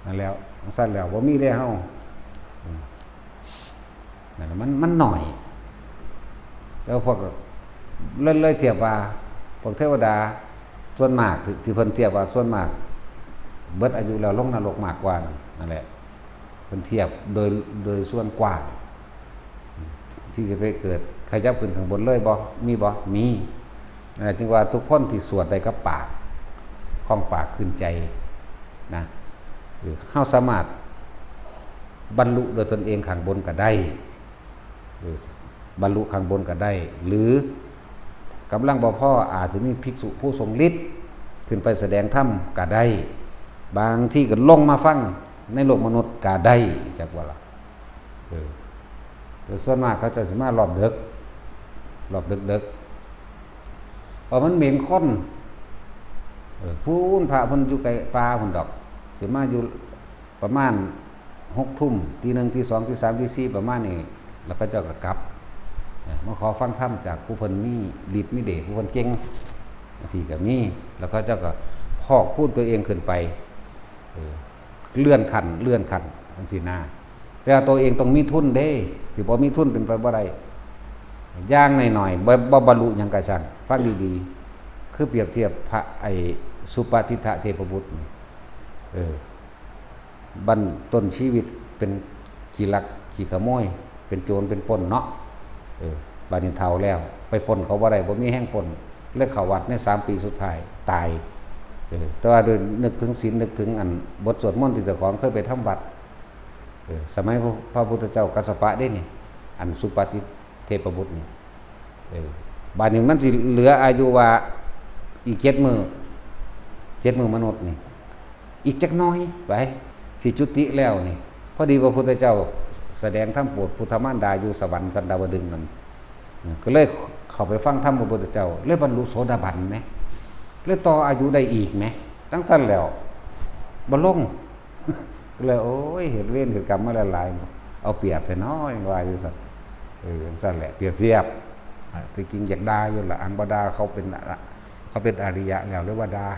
นั่นแล้ว จั่งซั้นแล้ว บ่มีเด้เฮา อืม นั่นแหละ มัน มันน้อย แล้วพวก เลย เลยเทียบว่า พวกเทวดาส่วนมาก ที่ ที่เพิ่นเทียบว่าส่วนมาก เบิดอายุแล้วลงนรกมากกว่านั่น นั่นแหละ เพิ่นเทียบโดย โดยส่วนกว้าง ที่จะไปเกิดขยับขึ้นข้างบนเลยบ่ มีบ่ มี นั่นแหละ จึงว่าทุกคนที่สวดได้กับปาก คล่องปากขึ้นใจนะ เออ เฮาสามารถบรรลุโดยตนเองข้างบนก็ได้ เออ บรรลุข้างบนก็ได้ หรือกำลังบ่พอ อาจจะมีภิกษุผู้ทรงฤทธิ์ขึ้นไปแสดงธรรมก็ได้ บางทีก็ลงมาฟังในโลกมนุษย์ก็ได้ จักว่าล่ะ เออ แต่ส่วนมากเขาเจ้าสิมารอบดึก รอบดึกๆ เพราะมันเหม็นคน เออ พู้นพระเพิ่นอยู่ไกลป่าพุ้นดอก สิมาอยู่ประมาณหกทุ่ม ตีหนึ่ง ตีสอง ตีสาม ตีสี่ ประมาณนี้ แล้วเขาเจ้าก็กลับ เออ มาขอฟังธรรมจากผู้เพิ่นมีฤทธิ์มีเดช ผู้เพิ่นเก่ง จั่งซี้ก็มี แล้วเขาเจ้าก็พอกพูนตัวเองขึ้นไป เออ เลื่อนขั้น เลื่อนขั้น จั่งซี้นะ แต่ว่าตัวเองต้องมีทุนเด้ สิบ่มีทุนเป็นไปบ่ได้ อย่างน้อยๆ บ่ บ่บรรลุหยังก็ช่าง ฟังดีๆ คือเปรียบเทียบพระ ไอ้สุปฏิฏฐเทพบุตรนี่ เออ บั้นต้นชีวิตเป็นขี้ลักขี้ขโมย เป็นโจรเป็นปล้นเนาะ เออ บัดนี้เฒ่าแล้ว ไปปล้นเขาบ่ได้ บ่มีแฮงปล้น เลยเข้าวัดในสามปีสุดท้าย ตาย เออ แต่ว่าโดยนึกถึงศีล นึกถึงอันบทสวดมนต์ที่เจ้าของเคยไปทำวัด เออ สมัยพระ พระพุทธเจ้ากัสสปะเด้นี่ อันสุปฏิฏฐเทพบุตรนี่ เออ บัดนี้มันสิเหลืออายุว่าอีกเจ็ดมื้อ เจ็ดมื้อมนุษย์นี่ อีกจักหน่อยไป สิจุติแล้วนี่ พอดีพระพุทธเจ้าแสดงธรรมโปรดพุทธมารดาอยู่สวรรค์ชั้นดาวดึงส์นั่น เออ ก็เลยเข้าไปฟังธรรมพระพุทธเจ้า เลยบรรลุโสดาบันแหม เลยต่ออายุได้อีกแหม จั่งซั้นแล้ว บ่ลง ก็เลย โอ้ย เฮ็ดเวรเฮ็ดกรรมมาหลายๆ เอาเปรียบแท้น้อ ว่าอยู่ซั่น เออ จั่งซั้นแหละ เปรียบเทียบ อ่า ที่จริงอยากด่าอยู่ล่ะ อังบ่ด่าเขาเป็นอะ เขาเป็นอริยะแล้วหรือว่าดา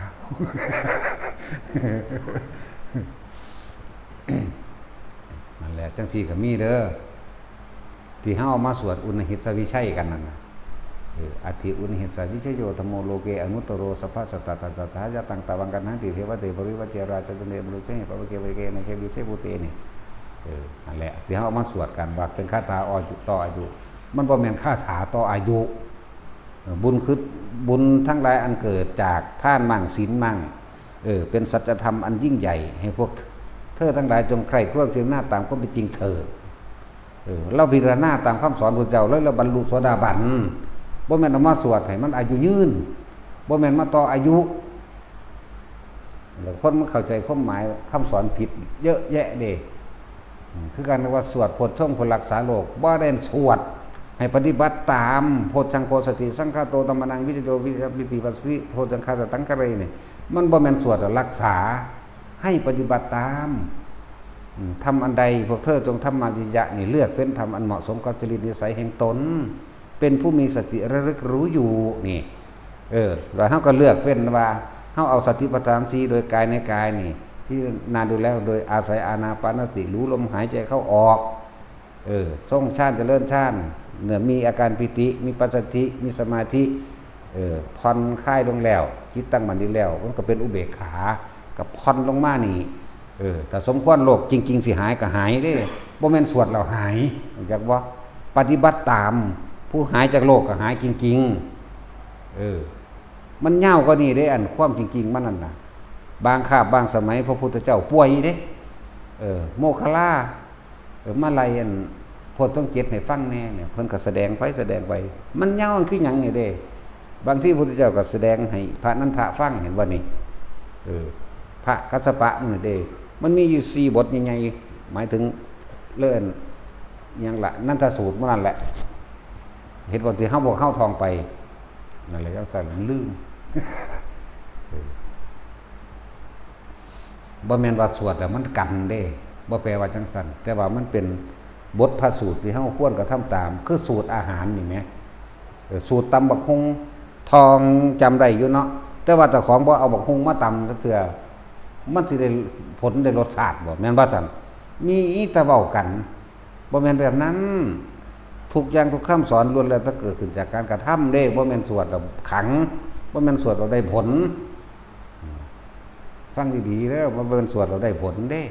นั่นแหละ จังซี่ก็มีเด้อ ที่เฮาเอามาสวดอุณหิสวิชัยกันนั่นน่ะ เออ อัตถิอุณหิสวิชโย ธัมโม โลเก อนุตตโร สัพพะสัตตะ ตัสสะ สหายะตัง ตวัง กัณหัง ติ เทวะเต ปริวัจเจ ราชา จันเต มรุเช ปะวะเก วะเก นาเก วิเช ภูเต นี่ เออ นั่นแหละ ที่เฮาเอามาสวดกัน ว่าเป็นคาถาอ่อ ต่ออายุ มันบ่แม่นคาถาต่ออายุ เออ บุญคือ บุญทั้งหลายอันเกิดจากทานมั่ง ศีลมั่ง เออ เป็นสัจธรรมอันยิ่งใหญ่ ให้พวกเธอทั้งหลายจงใคร่ครวญพิจารณาตามความเป็นจริงเถิด เออ เราพิจารณาตามคำสอนพุทธเจ้า แล้วเราบรรลุโสดาบัน บ่แม่นเอามาสวดให้มันอายุยืน บ่แม่นมาต่ออายุ แล้วคนมันเข้าใจความหมายคำสอนผิดเยอะแยะเด้ อืม คือกันว่าสวดโพชฌงค์เพื่อรักษาโลก บ่ได้สวดให้ปฏิบัติตาม โพชฌังโฆ สติสังคาโต ธัมมานัง วิจโย วิปติปัสสิ โพชฌังคาสตังคาเร นี่ มันบ่แม่นสวดรักษา ให้ปฏิบัติตาม อืม ธรรมอันใดพวกเธอจงทำมาวิริยะนี่ เลือกเฟ้นธรรมอันเหมาะสมกับจริตนิสัยแห่งตน เป็นผู้มีสติระลึกรู้อยู่ นี่ เออ แล้วเฮาก็เลือกเฟ้นว่า เฮาเอาสติปัฏฐานสี่โดยกายในกายนี่ พิจารณาดูแล้ว โดยอาศัยอานาปานสติ รู้ลมหายใจเข้าออก เออ ทรงฌานเจริญฌาน เนี่ย มีอาการปีติ มีปัสสัทธิ มีสมาธิ เออ ผ่อนคลายลงแล้ว จิตตั้งมั่นดีแล้ว มันก็เป็นอุเบกขา ก็ผ่อนลงมานี่ เออ ถ้าสมควรโรคจริงๆ สิหายก็หายเด้ บ่แม่นสวดแล้วหาย รู้จักบ่ ปฏิบัติตาม ผู้หายจากโรคก็หายจริงๆ เออ มันยาวกว่านี้เด้ อันความจริงๆ มันนั่นน่ะ บางคาบ บางสมัยพระพุทธเจ้าป่วยเด้ เออ โมคคัลลา เออ มาไล่อันโพชฌงค์เจ็ดให้ฟังแหน่เนี่ย เพิ่นก็แสดงไปแสดงไป มันยาวคือหยังนี่เด้ บางทีพระพุทธเจ้าก็แสดงให้พระนันทะฟัง เห็นบ่นี่ เออ พระกัสสปะนี่เด้ มันมีอยู่สี่บทใหญ่ๆ หมายถึงเรื่องหยังละ นันทสูตรหมู่นั่นแหละ เห็นบ่ที่เฮา พวกเฮาท่องไป นั่นแหละ จังซั่นลืม เออ บ่แม่นว่าสวดแล้วมันกันเด้ บ่แปลว่าจังซั่น แต่ว่ามันเป็นบทพระสูตรที่เฮาควรกระทำตาม คือสูตรอาหารนี่แหม เออ สูตรตำบักหุ่ง ท่องจำได้อยู่เนาะ แต่ว่าเจ้าของบ่เอาบักหุ่งมาตำจักเทื่อ มันสิได้ผลได้รสชาติบ่ แม่นบ่ซั่น มีแต่เว้ากัน บ่แม่นแบบนั้น ทุกอย่างทุกคำสอนล้วนแล้วแต่เกิดขึ้นจากการกระทำเด้ บ่แม่นสวดแล้วขลัง บ่แม่นสวดแล้วได้ผล ฟังดีๆเด้อ บ่แม่นสวดแล้วได้ผลเด้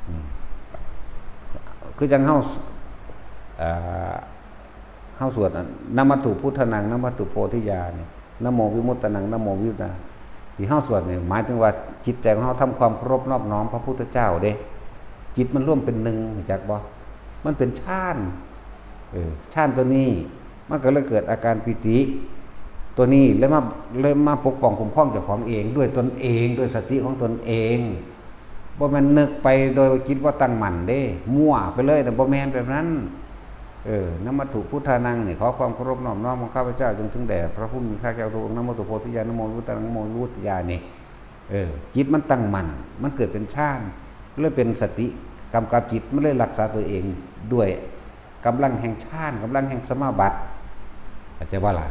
อืม คือจังเฮา เอ่อ เฮาสวดอะ นะมัตถุพุทธานัง นะมัตถุโพธิญาณนี่ นะโมวิมุตตานัง นะโมวิมุตตานัง ที่เฮาสวดนี่หมายถึงว่าจิตใจของเฮาทำความเคารพนอบน้อมพระพุทธเจ้าเด้ จิตมันร่วมเป็นหนึ่ง รู้จักบ่ มันเป็นฌาน เออ ฌานตัวนี้ มันก็เลยเกิดอาการปีติ ตัวนี้เลยมา เลยมาปกป้องคุ้มครองเจ้าของเอง ด้วยตนเอง ด้วยสติของตนเอง บ่แม่นนึกไปโดยจิตบ่ตั้งมั่นเด้ มั่วไปเลยนะ บ่แม่นแบบนั้น เออ นะมัตถุพุทธานังนี่ ขอความเคารพนอบน้อมของข้าพเจ้าจงถึงแด่พระผู้มีพระภาคเจ้าทุกองค์ นะโมตุโพธิญาณ นะโมวิมุตตานัง นะโมวิมุตติญาณนี่ เออ จิตมันตั้งมั่น มันเกิดเป็นฌาน เลยเป็นสติกำกับจิต มันเลยรักษาตัวเองด้วยกำลังแห่งฌาน กำลังแห่งสมาบัติ เข้าใจบ่ล่ะ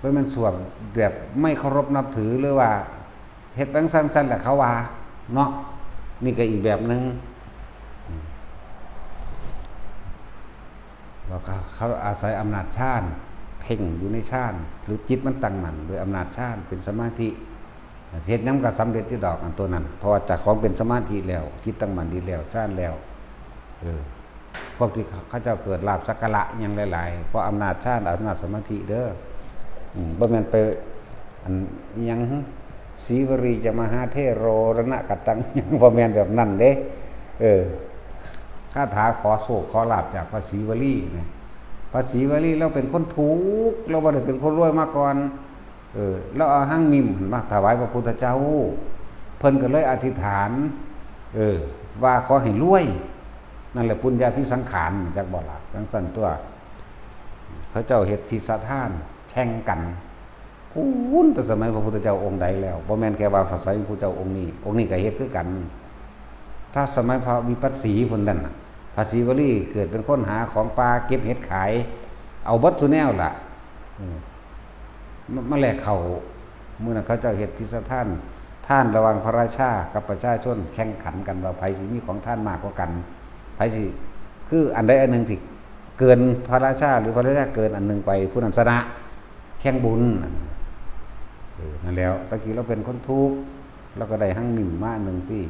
บ่แม่นสวดแบบไม่เคารพนับถือ หรือว่าเฮ็ดจั่งซั่นๆ แหละเขาว่า เนาะ นี่ก็อีกแบบหนึ่ง อืม แล้วเขา เขาอาศัยอำนาจฌาน เพ่งอยู่ในฌาน หรือจิตมันตั้งมั่นโดยอำนาจฌาน เป็นสมาธิ เฮ็ดหยังก็สำเร็จอยู่ดอกอันตัวนั้น เพราะว่าเจ้าของเป็นสมาธิแล้ว จิตตั้งมั่นดีแล้ว ฌานแล้ว เออ พวกที่เขาเจ้าเกิดลาภสักการะหยังหลายๆ เพราะอำนาจฌาน อำนาจสมาธิเด้อ อืม บ่แม่นไป อันหยัง สีวลีจะมหาเถโรรณะกะตัง หยัง บ่แม่นแบบนั้นเด้ เออ คาถาขอโชคขอลาภจากพระสีวลีนะ พระสีวลีเราเป็นคนทุกข์ เราบ่ได้เป็นคนรวยมาก่อน เออ เราเอาหางมิมมาถวายพระพุทธเจ้า เพิ่นก็เลยอธิษฐาน เออ ว่าขอให้รวย นั่นแหละปุญญาภิสังขาร จักบ่ล่ะ จั่งซั่นตัว เขาเจ้าเฮ็ดทิสทานแข่งกัน พู้นแต่สมัยพระพุทธเจ้าองค์ใดแล้ว บ่แม่นแค่ว่าพระสมัยพระพุทธเจ้าองค์นี้ องค์นี้ก็เฮ็ดคือกัน ถ้าสมัยพระวิปัสสีพุ้นนั่นน่ะ พระศรีวลีเกิดเป็นคนหาของป่าเก็บเห็ดขาย เอาเบิดซุแนวล่ะ อืม มามาแลกเข้า มื้อนั้นเขาเจ้าเฮ็ดทิสทาน ทานระหว่างพระราชากับประชาชนแข่งขันกันว่าไผสิมีของทานมากกว่ากัน ไผสิ คืออันใดอันหนึ่งที่เกินพระราชา หรือพระราชาเกินอันหนึ่งไป ผู้นั้นชนะ แข่งบุญ เออ นั่นแหล้ว ตะกี้เราเป็นคนทุกข์ เราก็ได้หังหนึ่งมาหนึ่งที่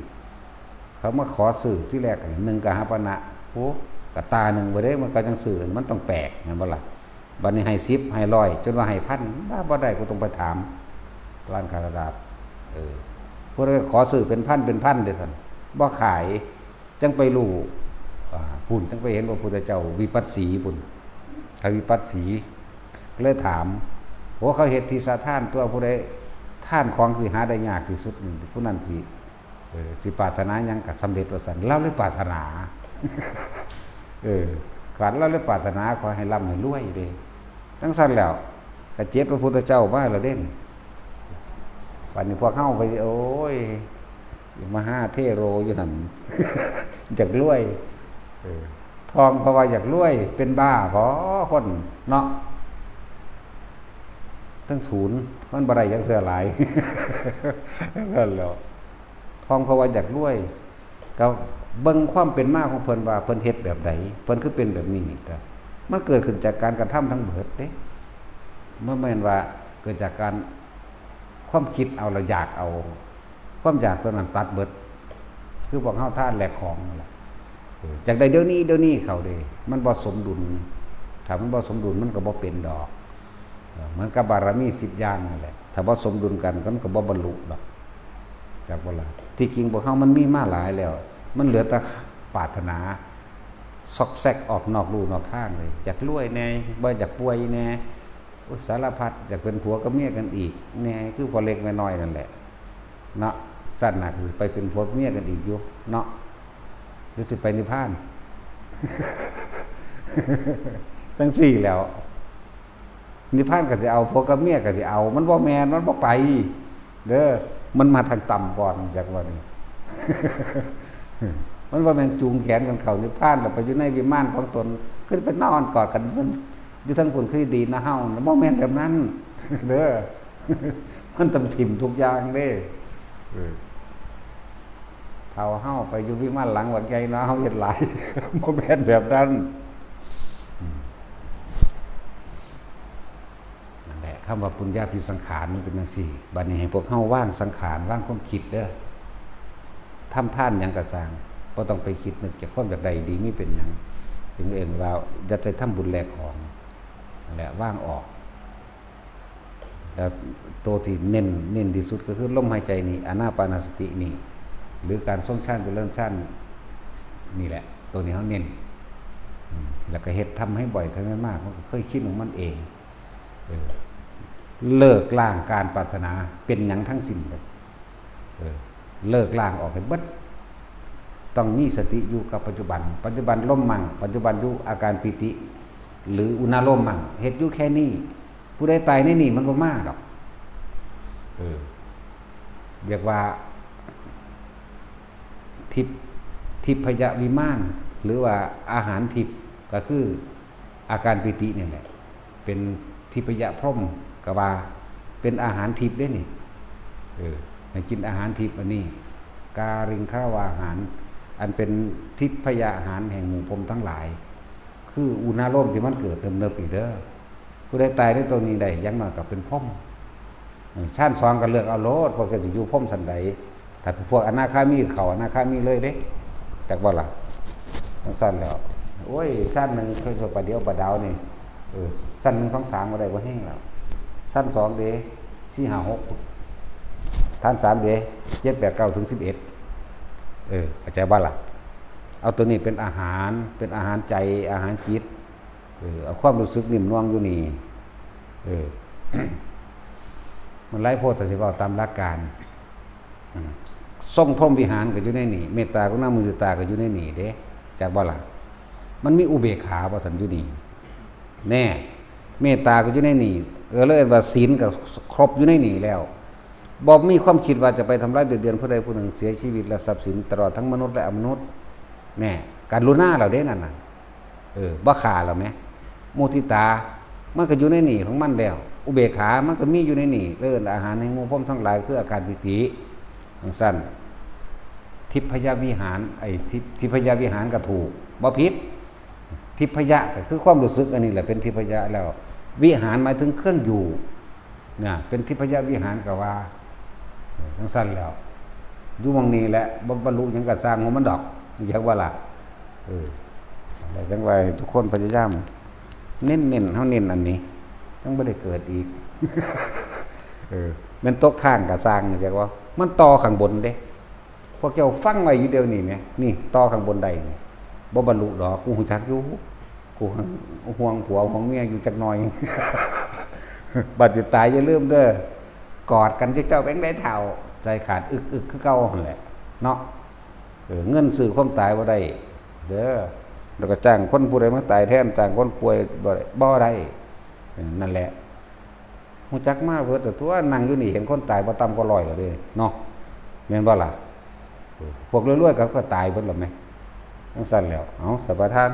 เขามาขอซื้อที่แรกหนึ่งกหาปณะ โอ้ กะตาหนึ่งบ่ได้ มันก็จังซื้อ มันต้องแปลก แม่นบ่ล่ะ บัดนี้ให้สิบ ให้ร้อย จนว่าให้พัน ว่าบ่ได้ กูต้องไปถามร้านขายตลาด เออ พวกนั้นขอซื้อเป็นพัน เป็นพันเด้อซั่น บ่ขาย จังไปรู้ อ่า พุ้น จังไปเห็นว่าพุทธเจ้าวิปัสสีพุ้น พระวิปัสสี เลยถาม โอ้ เขาเฮ็ดทิสทานตัว ผู้ใดทานของที่หาได้ยากที่สุดนี่ ผู้นั้นสิ เออ สิปรารถนาหยังก็สำเร็จว่าซั่น ลาวเลยปรารถนา เออ ขันลาวเลยปรารถนาขอให้ร่ำให้รวยเด้ จังซั่นแล้ว ก็เจ็ดพระพุทธเจ้ามาแล้วเด้ บัดนี้พวกเฮาไป โอ้ย มหาเถโรอยู่นั่น อยากรวย เออ ทองเพราะว่าอยากรวย เป็นบ้าบ่คนเนาะ ทั้งศูนย์ มันบ่ได้จักเทื่อหลาย นั่นแหล้ว ทองเพราะว่าอยากรวย ก็เบิ่งความเป็นมาของเพิ่นว่าเพิ่นเฮ็ดแบบใด เพิ่นคือเป็นแบบนี้ ก็มันเกิดขึ้นจากการกระทำทั้งเบิดเด้ มันบ่แม่นว่าเกิดจากการ ความคิดเอาแล้วอยากเอา ความอยากตัวนั้นตัดเบิด คือพวกเฮาทานแลกของนั่นแหละ เออ อยากได้เดี๋ยวนี้ เดี๋ยวนี้เข้าเด้ มันบ่สมดุล ถ้ามันบ่สมดุลมันก็บ่เป็นดอก เออ เหมือนกับบารมีสิบอย่างนั่นแหละ ถ้าบ่สมดุลกันมันก็บ่บรรลุดอก จักบ่ล่ะ ที่จริงพวกเฮามันมีมาหลายแล้ว มันเหลือแต่ปรารถนา ซอกแซกออกนอกลู่นอกทางเลย อยากรวยแหน่ บ่อยากป่วยแหน่ โอ้ย สารพัด อยากเป็นผัวกับเมียกันอีกแหน่ คือพ่อเล็กแม่น้อยนั่นแหละ เนาะ ซั่นน่ะ สิไปเป็นผัวเมียกันอีกอยู่ เนาะ หรือสิไปนิพพาน จังซี่แหล้ว นิพพานก็สิเอา ผัวกับเมียก็สิเอา มันบ่แม่น มันบ่ไป เด้อ มันมาทางต่ำก่อน จักว่านี่ มันบ่แม่นจูงแขนกันเข้านิพพาน แล้วไปอยู่ในวิมานของตน คือไปนอนกอดกัน มันอยู่ทางพุ้นคือดีนะเฮา บ่แม่นแบบนั้น เด้อ มันต้องถิ่มทุกอย่างเด้ เออ เฒ่าเฮาไปอยู่วิมานหลังบักใหญ่เนาะ เฮาเฮ็ดหลาย บ่แม่นแบบนั้น อืม นั่นแหละ คำว่าปุญญาภิสังขารมันเป็นจังซี่ บัดนี้ให้พวกเฮาวางสังขาร วางความคิดเด้อ ทำทานหยังก็ซ่าง บ่ต้องไปคิดนึกจากความอยากได้ดีมีเป็นหยัง ถึงเอิ้นว่าอย่าไปทำบุญแลกของ นั่นแหละ วางออก แล้วตัวที่เน้น เน้นที่สุดก็คือลมหายใจนี่ อานาปานสตินี่ หรือการทรงฌานเจริญฌานนี่แหละ ตัวนี้เฮาเน้น อืม แล้วก็เฮ็ด ทำให้บ่อย ทำให้มาก มันก็เคยชินของมันเอง เออ เลิกล้างการปรารถนาเป็นหยังทั้งสิ้นเลย เออ เลิกล้างออกให้เบิด ต้องมีสติอยู่กับปัจจุบัน ปัจจุบันลมมั่ง ปัจจุบันอยู่อาการปีติ หรืออุณาโลมมั่ง เฮ็ดอยู่แค่นี้ ผู้ใดตายในนี่มันบ่มาดอก เออ เรียกว่า ทิพย์ ทิพยวิมาน หรือว่าอาหารทิพย์ ก็คืออาการปีตินี่แหละ เป็นทิพยพรหม ก็ว่าเป็นอาหารทิพย์เด้นี่ เออ ให้กินอาหารทิพย์อันนี้ กาลิงคาวาหาร อันเป็นทิพยาหารแห่งหมู่พรหมทั้งหลาย คืออุณาโลมที่มันเกิดเนิบๆนี่เด้อ ผู้ใดตายในตัวนี้ได้ อย่างน้อยก็เป็นพรหม เออ ชั้นสองก็เลือกเอาโลด พวกจะอยู่พรหมชั้นใด ถ้าเป็นพวกอนาคามีเข้าอนาคามีเลยเด้ จักบ่ล่ะ จังซั่นแล้ว โอ้ย ชั้นหนึ่งคือประเดี๋ยวประดาวนี่ เออ ชั้นหนึ่ง สอง สาม บ่ได้ บ่แฮงแล้ว ชั้นสองเด้ สี่ ห้า หก ชั้นสามเด้ เจ็ด แปด เก้า ถึง สิบเอ็ด เออ เข้าใจบ่ล่ะ เอาตัวนี้เป็นอาหาร เป็นอาหารใจ อาหารจิต เออ เอาความรู้สึกนิ่มนวลอยู่นี่ เออ มันหลายโพด ถ้าสิเว้าตามหลักการ อืม ทรงพรหมวิหารก็อยู่ในนี่ เมตตากรุณามุทิตาก็อยู่ในนี่เด้ จักบ่ล่ะ มันมีอุเบกขาบ่ซั่นอยู่นี่ แน่ เมตตาก็อยู่ในนี่ เออ เลยว่าศีลก็ครบอยู่ในนี่แล้ว บ่มีความคิดว่าจะไปทำร้ายเบียดเบียนผู้ใดผู้หนึ่ง เสียชีวิตและทรัพย์สิน ตลอดทั้งมนุษย์และอมนุษย์ แน่ กรุณาแล้วเด้นั่นน่ะ เออ บ่ฆ่าแล้วแหม มุทิตา มันก็อยู่ในนี่ของมันแล้ว อุเบกขามันก็มีอยู่ในนี่ เอิ้นอาหารแห่งหมู่พรหมทั้งหลาย คืออาการปีติจั่งซั่น ทิพยวิหาร ไอ้ ทิพ- ทิพยวิหารก็ถูก บ่ผิด ทิพยะก็คือความรู้สึก อันนี้แหละเป็นทิพยะแล้ว วิหารหมายถึงเครื่องอยู่ เนี่ย เป็นทิพยวิหารก็ว่า เออ จั่งซั่นแล้ว อยู่หม่องนี้แหละ บ่บรรลุหยังก็ซ่างของมันดอก จักว่าล่ะ เออ แล้วจั่งว่าให้ทุกคนพยายามเน้นๆ เฮาเน้นอันนี้ จั่งบ่ได้เกิดอีก เออ แม่นตกค้างก็ซ่าง จักว่า มันต่อข้างบนเด้ พวกเจ้าฟังไว้อยู่เดี๋ยวนี้แหม นี่ต่อข้างบนได้นี่ บ่บรรลุดอก กูฮู้จักอยู่ กูห่วงผัวห่วงเมียอยู่จักหน่อย บัดสิตายอย่าลืมเด้อ กอดกันเจ้าๆ แบงได้เฒ่า ใจขาดอึกๆ คือเก่าหั่นแหละ เนาะ เออ เงินซื้อความตายบ่ได้ เด้อ แล้วก็จ้างคนผู้ใดมาตายแทน จ้างคนป่วยบ่ได้ บ่ได้ เออ นั่นแหละ ฮู้จักมาเบิดแล้วตัว นั่งอยู่นี่เห็นคนตายบ่ต่ำกว่าร้อยแล้วเด้ เนาะ แม่นบ่ล่ะ เออ พวกรวยๆ ก็ ก็ตายเบิดแล้วแหม จั่งซั่นแล้ว เอา สัมปทาน